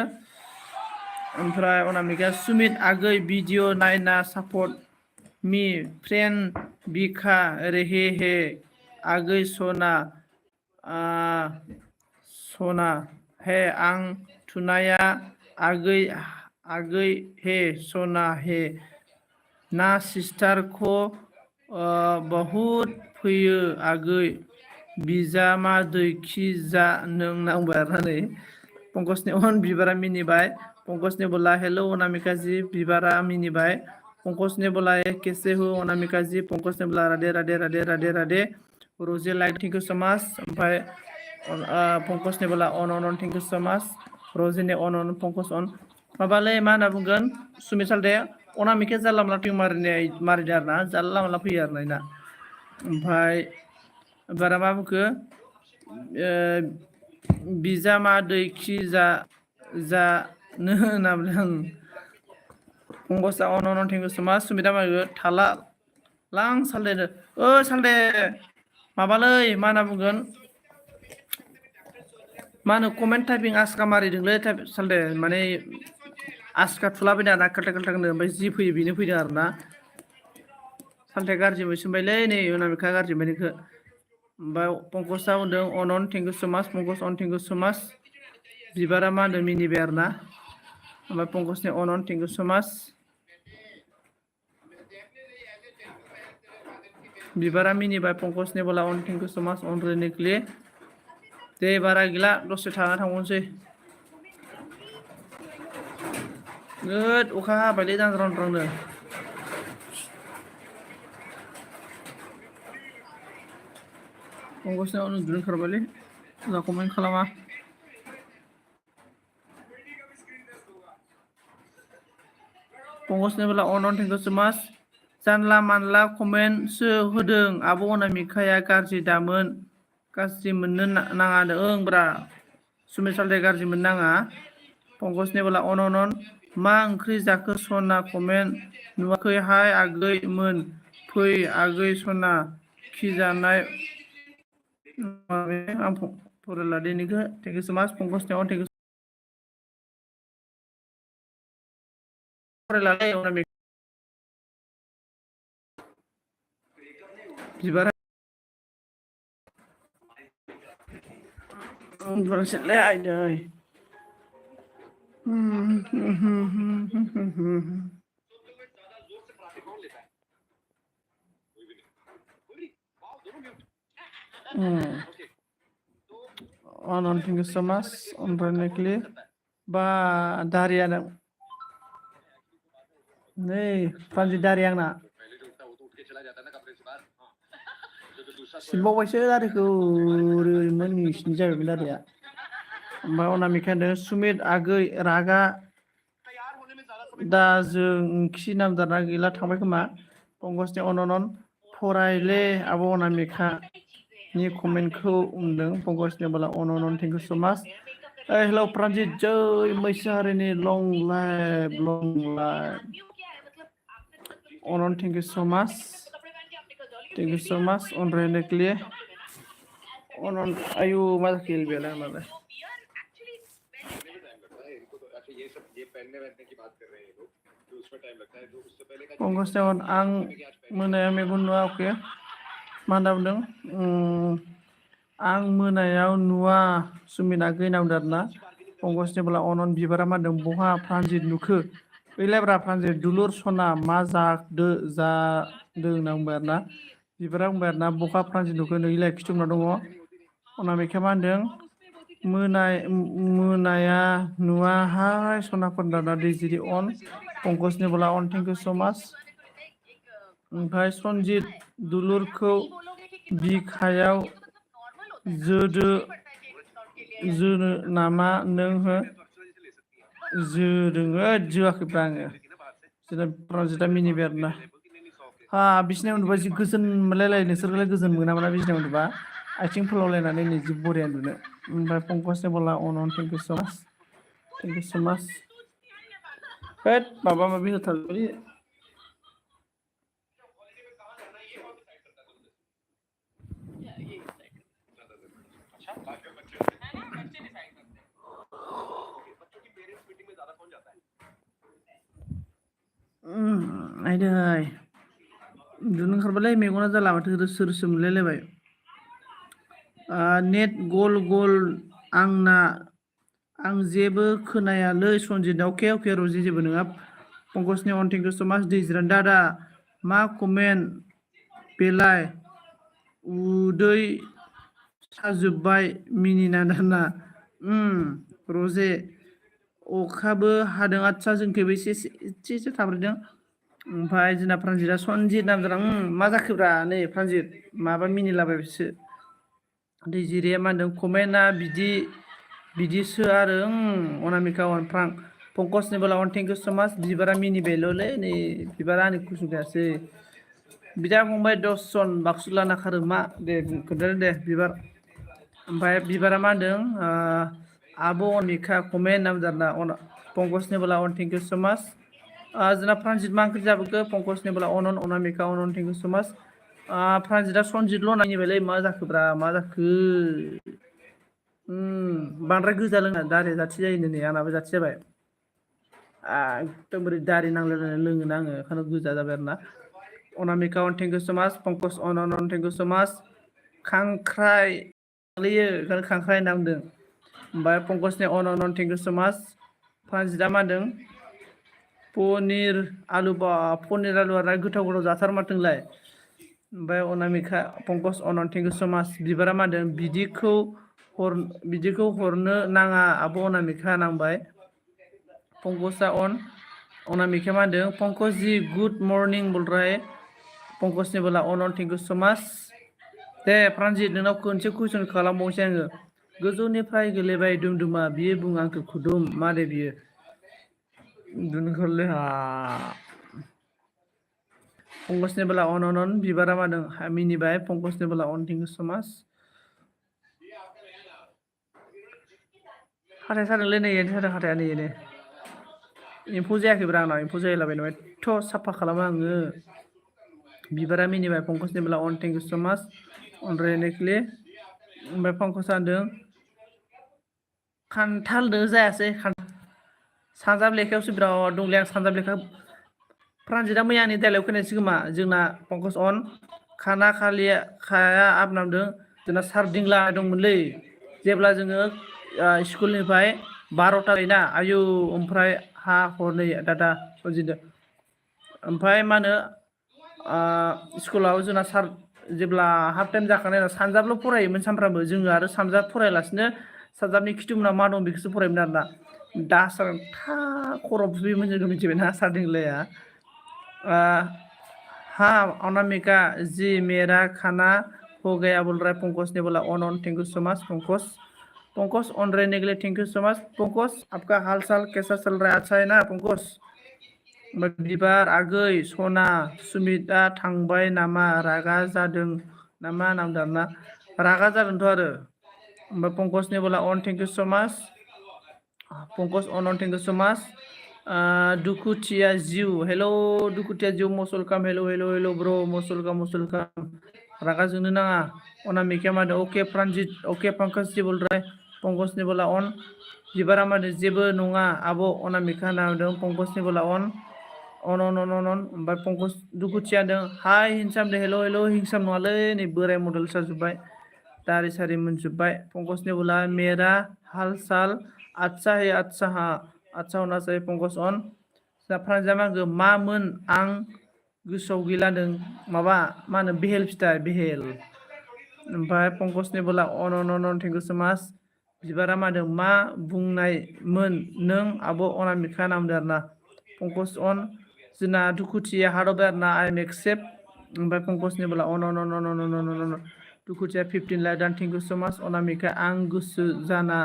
ओमफ्राय अनामिका सुमित आगै भिडिअ नायना सापर्ट मी फ्रेन्ड बिखा रेहे हे आगै सना सना हे आं थुनाया आगै आगै हे सना हे ना सिस्टार को बहुत फैयो आगै बिजामादै खि जा नों नांबाय आरोना नै पंकजनि अन बिबारा मिनिबाय पंकजनि बोला हेलो अनामिका जी बिबारा मिनिबाय पंकजनि बोला कैसे हो अनामिका जी पंकजनि बोला राधे राधे राधे राधे राधे रोजे लाइक थैंक यू सो माच ओमफ्राय पंकजनि बोला अन अन थैंक यू सो माच रजिनि अन अन पंकज अन माबालै मा होनना बुंगोन सुमित सालथे अनामिकाया जानला मानला टिं मारिदो आरोना जानला मानला फैयो आरोना इना ओमफ्राय बारा मा बुंखो बिजामादै खि जानो होनना बुंदों पंकजा अन अन थेंक इउ सो माच सुमिता मारिबो थाला लां सालथे सालथे माबालै मा होनना बुंगोन मा होनो कमेन्ट टाइपिं आसका मारिदोंलै सालथे माने आसका थुलाबायदों आरोना खाल्था खाल्थानो ओमफ्राय जि फैयो बेनो फैदों आरोना सालथे गाज्रि मोनसिनबायलै नै अनामिका गाज्रि मोननायखौ ओमफ्राय पंकजा बुंदों अन थेंक इउ सो माच पंकज अन थेंक इउ सो माच बिबारा मा होनदों मिनिबाय आरोना ओमफ्राय पंकजनि अन थेंक इउ सो माच बिबारा मिनिबाय पंकजनि बोला अन थेंक इउ सो माच अन रेनिकलि दे बारा गैला दसे थाना थांबावनोसै नोद अखा हाबायलै दांज्रां द्रांनो पंकजनि अन उन्दुनो ओंखारबायलै जोंहा कमेन्ट खालामा पंकजनि बोला अन थेंक इउ सो माच जानला मानला कमेन्टसो होदों आब' अनामिकाया गाज्रि दामोन गाज्रि मोननो नाङा ओं ब्रा सुमित सालथे गाज्रि मोननो नाङा पंकजनि बोला अन मा ओंख्रि जाखो सना कमेन्ट नुवाखै हाय आगै मोन फै आगै सना खिजानाय आं फरायला दिनैखौ थेंक इउ सो माच पंकजनि अन थेंक इउ फरायलालै अनामिका बिबारा उन्दुनांसिगोनलै आइदै अन थेंक इउ सो माच ओमफ्राय नेकलि बा दारियानो नै फानजि दारि आंना सिनबावबायसो दारिखौ ओरैमोन नोंसिनि जाबायमोन दारिया ओमफ्राय अनामिका होनदों सुमित आगै रागा दा जों ओंखि नामदारना गैला थांबाय खोमा पंकजनि अन फरायले आब' अनामिकानि कमेन्टखौ बुंदों पंकजनि बोला अन थेंक इउ सो माच हेलौ प्रान्जित जै मैसाहारिनि लं life on thank you so माच अन रेनेकलि अन आयु मा जाखो एलबियालाय आंनालाय पंकजनि अन आं मोनायाव मेगन नुवा अके मा होनना बुंदों आं मोनायाव नुवा सुमिना गैना बुंदों आरोना पंकजनि बोला अन बिबारा मा होनदों बहा प्रानजित नुखो ओइलाब्रा प्रानजित दुलुर सना मा जादों होनना बुंबाय आरोना बिबारा बुंबाय आरोना बहा प्रानजित नुखो नैलाय खिथुमना दङ अनामिकाया मा होनदों मोनाया नुवाहाय सनाफोर दाना दैजिरि अन पंकजनि बोला अन थेंक इउ सो माच ओमफ्राय सनजित दुलुरखौ बिखायाव जोनो नामा नों हो जोदोङो जोआखैब्रा आङो जेला प्रजिता मिनिबाय आरोना हा बिसिनायाव उन्दुबा जि गोजोन मोनलायलायो नोंसोरलाय गोजोन मोनामोना बिसिनायाव उन्दुबा आथिं फोलावलायनानै नै जि बरिया उन्दुनो ओमफ्राय पंकजनि बोला अन थेंक इउ सो माच थेंक इउ सो माच होद माबा माबि होथारबाय नायदै उन्दुनो ओंखारबायलै मेगना जाला माथो रोसो रोसो मोनलायलायबाय नेट गल गल आंना आं जेबो खोनायालै सनजित अके अके रजि जेबो नङा पंकजनि अन थेंक इउ सो माच दैजिरान दादा मा कमेन्ट बेलाय उदै साजोब्बाय मिनिना दाना रजे अखाबो हादों आदसा जोंखैबो एसे थाबैदों ओमफ्राय जोंना प्रानजितआ सनजित नामजादा मा जाखोब्रा नै प्रानजित माबा मिनिलाबायबायसो दैजिरिया मा होनदों कमेन्टआ बिदिसो आरो अनामिका अनफ्रां पंकजनि बोला अन थेंक इउ सो माच बिबारा मिनिबायल'लै नै बिबारा आंनि कुइसन जायासै बिदा फंबाय 10 जन बाक्सु लाना खारो मा दे खोन्थादो दे बिबार ओमफ्राय बिबारा मा होनदों आब' अनिका कमेन्ट नामजादा पंकजनि बोला अन थेंक इउ सो माच जोंना प्रानजित मा ओंख्रि जाबोखो पंकजनि बोला अनन अनामिका अनन थेंक इउ सो माच प्रानजितआ सनजितल' नायबायलै मा जाखोब्रा मा जाखो बांद्राय गोजा लोंना दारिया जाथि जायोनो नै आंनाबो जाथि जाबाय एकदमबारे दारि नांलायलायनानै लोङोना आङो ओंखायनो गोजा जाबाय आरोना अनामिका अन थेंक इउ सो माच पंकज अन थेंक इउ सो माच खांख्राइ गोलैयो ओंखायनो खांख्राइ होनना बुंदों ओमफ्राय पंकजनि अन थेंक इउ सो माच प्रानजितआ मा होनदों पनिर आलु आरो गोथाव गोथाव जाथार माथोंलाय ओमफ्राय अनामिका पंकज अन थेंक इउ सो माच बिबारा मा होनदों बिदिखौ हरनो नाङा आब' अनामिका नांबाय पंकजआ अनामिकाया मा होनदों पंकज जि गुड मर्निं बोल रहा है पंकजनि बोला अन थेंक इउ सो माच दे प्रानजित नोंनाव खनसे कुइसन खालामबावनोसै आङो गोजौनिफ्राय गोलैबाय दुमदुमा बियो बुङो आंखौ खुदुम मा दे बियो उन्दुनो ओंखारलै पंकजनि बोला अन बिबारा मा होनदों मिनिबाय पंकजनि बोला अन थेंक इउ सो माच हाथाय सादोंलै नै सादों हाथाया नै एम्फौ जायाखैब्रा आंनाव एम्फौ जायोलाबायनो एथ' साफा खालामो आङो बिबारा मिनिबाय पंकजनि बोला अन थेंक इउ सो माच अनरेनेक्लि ओमफ्राय पंकजआ होनदों खान्थालदो जायासै सानजाब लेखायावसो बिराद दंलै आं सानजाब लेखा प्रानजितआ मैया आंनि डाइलग खोनायासै खोमा जोंना पंकज अन खाया आबनामदों जोंना सारदिंला दंमोनलै जेब्ला जोङो स्कुलनिफ्राय 12ता जायोना आयौ ओमफ्राय हरनै दादा सनजित ओमफ्राय मा होनो स्कुलाव जोंना सार जेब्ला हाफ टाइम जाखांनाय उनाव सानजाबल' फरायोमोन सानफ्रामबो जोङो आरो सानजाब फरायालासिनो सानजाबनि खिथुमोना मा दं बेखौसो फरायोमोन आरोना दा खर' बुयोमोन जोङो मिथिबायना सारदिंलाया हाँ अनामिका जी मेरा खाना हो गया बोल रहा है पंकज ने बोला on thank you so much Pankaj on रहने के लिए thank you so much Pankaj आपका हाल चाल कैसा चल रहा है अच्छा है ना पंकज बिबार आगै सना सुमितआ थांबाय नामा रागा जादों नामा नामदों आरोना रागा जादोंथ' आरो ओमफ्राय पंकजनि बोला on thank you so much Pankaj on thank you so much दुखुथिया जिउ हेलो दुखुथिया जिउ must welcome hello bro must welcome रागा जोंनो नाङा अनामिकाया मा होनदों अके प्रानजित अके पंकज जी बोल रहा है पंकजनि बोला अन बिबारा मा होनदों जेबो नङा आब' अनामिका होनना होनदों पंकजनि बोला अन ओमफ्राय पंकज दुखुथिया होनदों हाय हिंसाम दे हेलो हिंसाम नङालै नै बोराय मडेल जाजोब्बाय दारि सारि मोनजोब्बाय पंकजनि बोला मेरा हाल साल आच्छा हे आच्छा हा आच्छा होनासै पंकज अन फ्रान्जिदा मा होनखो मामोन आं गोसोआव गैला नों माबा मा होनो बेहेल फिथाइ बेहेल ओमफ्राय पंकजनि बोला अन अन अन थेंक इउ सो माच बिबारा मा होनदों मा बुंनायमोन नों आब' अनामिका होनना बुंदों आरोना पंकज अन जोंना दुखुथिया हादबाय आरोना आइ एम एक्सेप्ट ओमफ्राय पंकजनि बोला अन अन अन अन अन अन अन अन दुखुथिया 15 लाइक दान थेंक इउ सो माच अनामिका आं गोसो जाना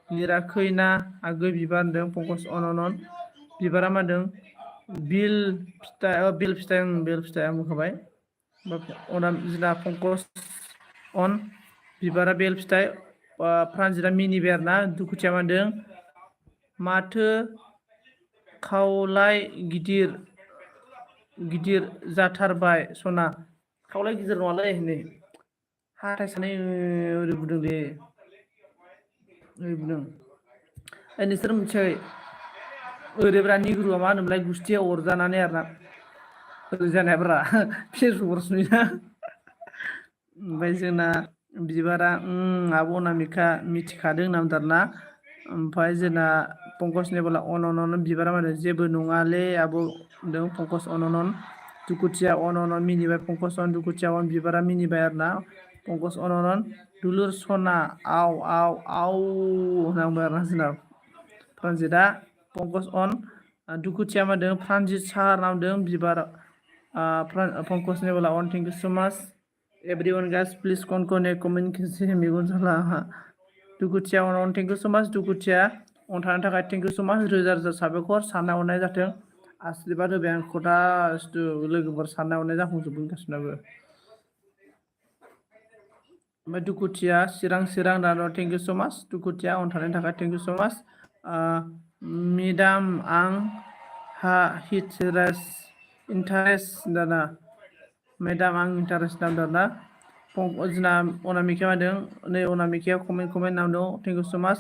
लिराखैना आगै बिबार होनदों पंकज अन अन अन बिबारा मा होनदों बिल फिथाइ बिल फिथाइ बिल फिथाइ आं बुंखाबाय जोंना पंकज अन बिबारा बेल फिथाइ प्रान्जिता मिनिबाय आरोना दुखुथिया मा होनदों माथो खावलाय गिदिर गिदिर जाथारबाय सना खावलाय गिदिर नङालै नै हाथाय सानाय ओरै बुदोंलै ओरै बुदों नोंसोर मिथियाखै ओरैब्रा निग्रुआ मा होनोमोनलाय गुस्थिया अरजानानै आरोना ओरै जानायब्रा फेसबुकआव नुयोना ओमफ्राय जोंना बिबारा आब' अनामिका मिथिखादों होनना बुंदों आरोना ओमफ्राय जोंना पंकजनि बोला अन अन अन बिबारा मा होनो जेबो नङालै आब' होनदों पंकज अन अन अन दुखुथिया अन अन अन मिनिबाय पंकज अन दुखुथिया अन बिबारा मिनिबाय आरोना पंकज अन अन अन दुलुर सना आव आव आव होनना बुंबाय आरोना जोंना प्रान्जिता पंकज अन दुखुथिया मा होनदों प्रान्जित सार होनना बुंदों बिबार पंकजनि बोला अन थेंक इउ सो माच एभ्रिवन गाइस प्लिज कमेन्ट मेगन जाला दुखुथिया अन थेंक इउ सो माच दुखुथिया अन थानो थाखाय थेंक इउ सो माच रोजा रोजा साबायखर साननाय हनाय जाथों आशिर्बाद होबाय आं खदासिथु लोगोफोर साननाय हनाय जाफुंजोबगोन गासिनाबो ओमफ्राय दुखुथिया चिरां होनना थेंक इउ सो माच दुखुथिया अन थानायनि थाखाय थेंक इउ सो माच मेडाम आं हा इन्टारेस्ट दाना मेडाम आं इन्टारेस्ट दाना जोंना अनामिका होदों नै अनामिकाया कमेन्ट नामदों thank you so much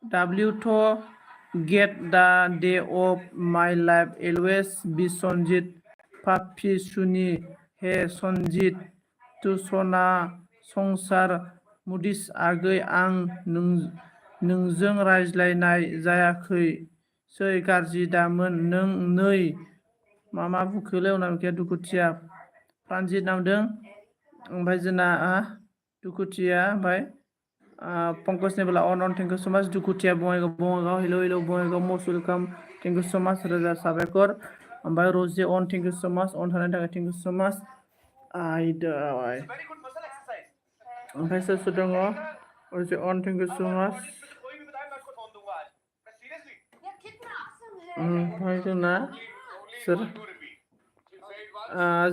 W the get the day of my life always be Sanjit पापि सुनि हे सनजित टु सना संसार मुदिस आगै आं नोंजों रायज्लायनाय जायाखैसै गाज्रि दामोन नों नै मा बुखोलै अनामिकाया दुखुथिया प्रान्जित नामदों ओमफ्राय जोंना दुखुथिया ओमफ्राय पंकजनि बोला अन थेंक इउ सो माच दुखुथिया Bongaigaon hello' hello' Bongaigaon must welcome thank you so much रोजा साबायखर ओमफ्राय रजे अन थेंक इउ सो माच अन थानायनि थाखाय थेंक इउ सो माच ओमफ्राय सोर दङ रजे अन थेंक इउ सो माच ओमफ्राय जोंना सोर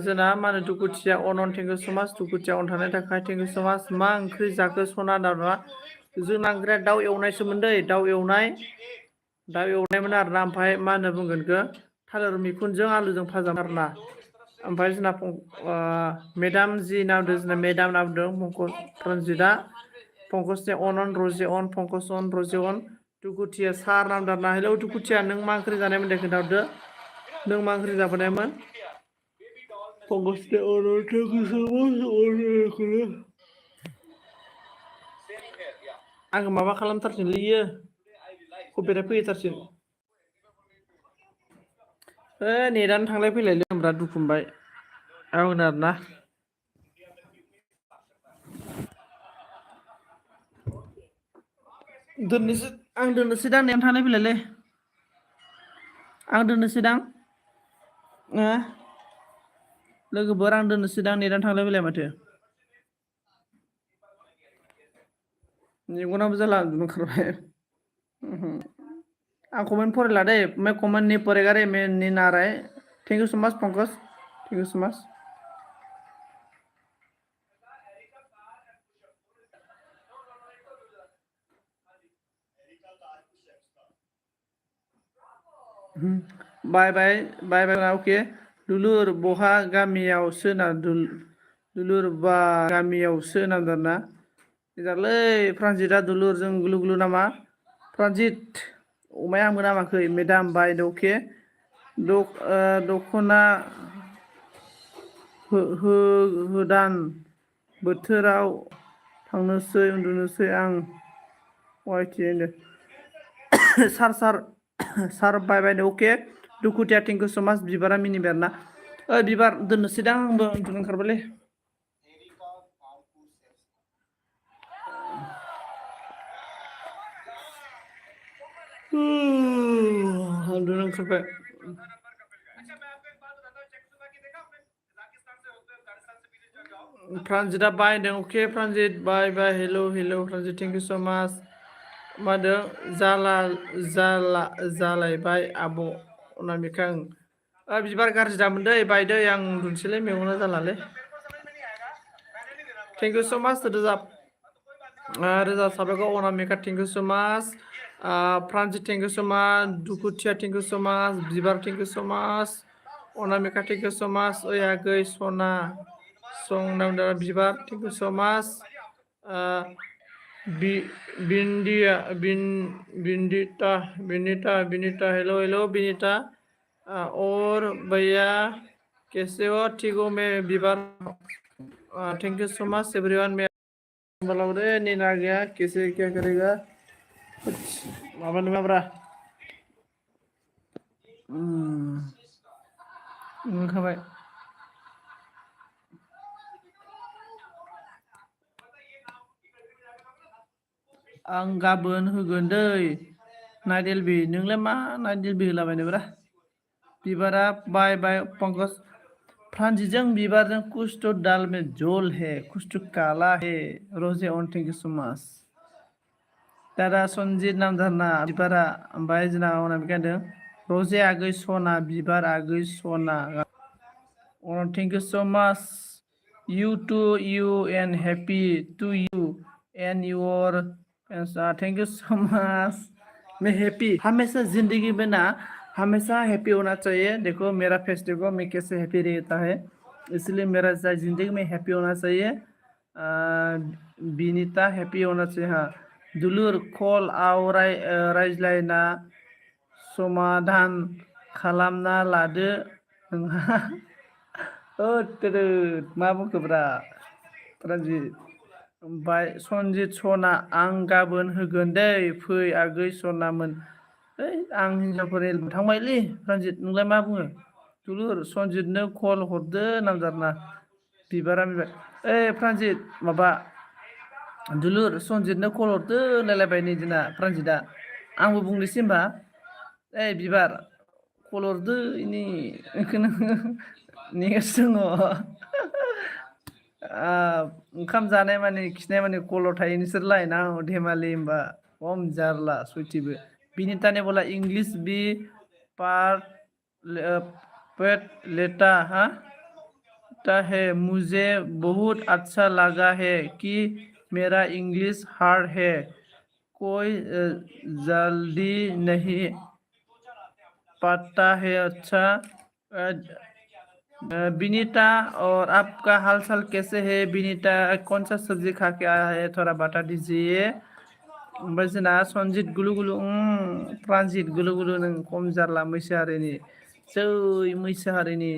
जोंना मा होनो दुखुथिया अन थेंक इउ सो माच दुखुथिया अन थानायनि थाखाय थेंक इउ सो माच मा ओंख्रि जाखो सना दाना जोंना ओंख्रिया दाउ एवनायसोमोन दै दाउ एवनायमोन आरोना ओमफ्राय मा होनो बुंगोन बेखौ थालिर मैखुनजों आलुजों भाजा आरोना ओमफ्राय जोंना मेडाम जि नाम बुंदों जोंना मेडाम नाम बुंदों रन्जिता पंकजनि अन रजे अन पंकज अन रजे अन दुखुथिया सार नाम दाना हेलौ दुखुथिया नों मा ओंख्रि जानायमोन दे खोन्थाहरदो नों मा ओंख्रि जाबोनायमोन पंकजनि आङो माबा खालामथारसोलै इयो कपिराइट फैथारसै नेटानो थांलाय फैलायलै होनब्रा दुखु मोनबाय आंनो आरोना आं दोननोसै दां नेटानो थांलाय फैलायलै आं दोननोसै दां लोगोफोर आं दोननोसै दां नेटानो थांलाय फैलाय माथो मेगनाबो जाला उन्दुनो ओंखारबाय आं कमेन्ट फरायला दै मैं कमेन्ट नहीं पढ़ेगा रे मैं नींद आ रहा है thank you so much Pankaj thank you so much bye bye bye bye okay दुलुर बहा गामियावसो ना दुलुर बा गामियावसो नांदोंना जारलै प्रान्जितआ दुलुरजों गुलु गुलु नामा प्रान्जित अमाया हामगोन हामाखै मेडाम बाय अके दख'ना गोदान बोथोराव थांनोसै उन्दुनोसै आं वाइटि होनदों सार बाय बाय अके दुखुथिया थेंक इउ सो माच बिबारा मिनिबाय आरोना बिबार दोननोसै दां आंबो उन्दुनो ओंखारबायलै उन्दुनो ओंखारबाय प्रानजितआ बायदों अके प्रानजित बाय बाय hello hello प्रानजित thank you so माच मादो जालायबाय आब' अनामिका बिबार गाज्रि दामोन दै बायदै आं उन्दुनोसैलै मेगना जालालै थेंक इउ सो माच रोजाब रोजा साबायखर अनामिका थेंक इउ सो माच प्रानजित थेंक इउ सो माच दुखुथिया थेंक इउ सो माच बिबार थेंक इउ सो माच अनामिका थेंक इउ सो माच ओइ आगै सना सं नामदा बिबार थेंक इउ सो माच बिनिता हेलो हेलो बिनिता और भैया कैसे हो ठीक हो मैं बिबार thank you so much everyone मैं बोलाओ रे नींद आ गया कैसे क्या करेगा कुछ माबा नङा ब्रा ओंखारबाय आं गाबोन होगोन दै नाइट एलबि नोंलाय मा नाइट एलबि होलाबायनोब्रा बिबारा बाय बाय पंकज प्रानजितजों बिबारजों कुछ तो दाल में झोल है कुछ तो काला है Roje on thank you so much दादा सनजित नामधारना बिबारा ओमफ्राय जोंना अनामिका होनदों रोजे आगै सना बिबार आगै सना thank you so much you too you and happy to you and your thank you so much मैं हैप्पी हमेशा जिंदगी में ना हमेशा हैप्पी होना चाहिए देखो मेरा फेस देखो मैं कैसे हैप्पी रहता है इसलिए मेरा जिंदगी में हैप्पी होना चाहिए बिनीता हैप्पी होना चाहिए हाँ दुलुर कल आव रायज्लायना समाधान खालामना लादो नोंहा मा बुंखोब्रा प्रानजित ओमफ्राय सनजित सना आं गाबोन होगोन दै फै आगै सनामोन आं हिनजावफोरनि थांबायलै प्रानजित नोंलाय मा बुङो दुलुर सनजितनो कल हरदो नामजारना बिबारा मिबाय प्रानजित माबा दुलुर सनजितनो कल हरदो होनलायलायबाय नै दिना प्रानजितआ आंबो बुंनोसै होमबा बिबार कल हरदो इनि बेखौनो नेगासिनो दङ ओंखाम जानाय माने खिनाय माने कलआव थायो नोंसोरलाय ना धेमालि होमबा खम जारला सयथिबो बिनिताने बोला इंग्लिश बी पार्ट पेट लेता हाँ है मुझे बहुत अच्छा लगा है कि मेरा इंग्लिश हार्ड है कोई जल्दी नहीं पता है अच्छा बिनीता और आपका हाल चाल कैसे है बिनीता कौन सा सब्जी खा के आया है थोड़ा बता दीजिए ओमफ्राय जोंना सनजित गुलु गुलु प्रानजित गुलु गुलु नों खम जारला मैसो हारिनि जै मैसो हारिनि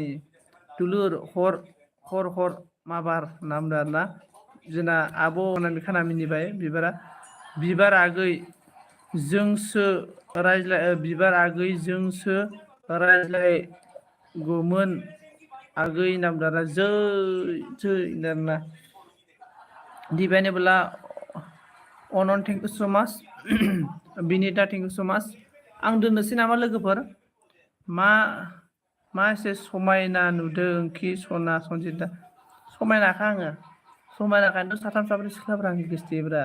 दुलुर हर हर हर माबार नाम आरोना जोंना आब' अनामिका मिनिबाय बिबारा बिबार आगै जोंसो बिबार आगै जोंसो रायज्लायगौमोन आगै नामदारा जै जै नारना दिबायने बोला अनन थेंक इउ सो माच बिनिता थेंक इउ सो माच आं दोननोसै नामा लोगोफोर मा एसे समायना नुदों कि सना सनजिता समायनाखा आङो समायनाखायनोथ' साथाम साब्रै सिख्लाफ्रा आंनि गोसथोयोब्रा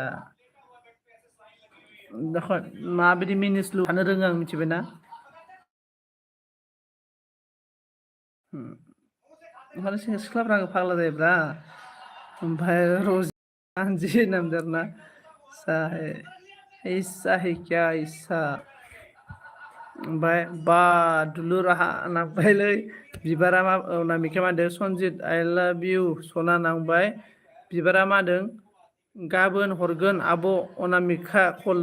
माबायदि मिनिस्लु थानो रोङो आं मिथिबायना ओंखायनो सिख्लाफ्रा आङो फाग्ला जायोब्रा ओमफ्राय रजि नामदारना साहे ऐसा है क्या ऐसा ओमफ्राय बा दुलुर नांबायलै बिबारा मा अनामिका मा होनदों सनजित आइ लाभ इउ सना नांबाय बिबारा मा होनदों गाबोन हरगोन आब' अनामिका कल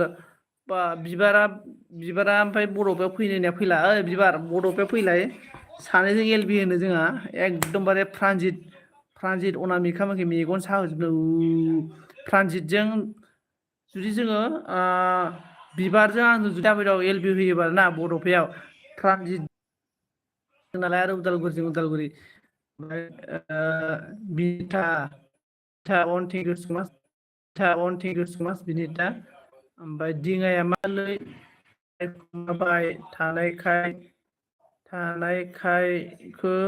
बा बिबारा ओमफ्राय बड'फायाव फैनो होननाया फैला बिबार बड'फायाव फैलाय सानैजों एलबि होनो जोंहा एकदमबारे प्रानजित अनामिका मोनखै मेगन साहोजोबनो प्रानजितजों जुदि जोङो बिबारजों आंजों जुदि दाबायदाव एलबि होयोबा ना बड'फायाव ट्रानजिट नालाय आरो उदालगुरिजों उदालगुरि ओमफ्राय बिथा अन थेंकिउ सो माच अन थेंकिउ सो माच बिनिथा ओमफ्राय दिङाया मालै माबाय थानायखायखो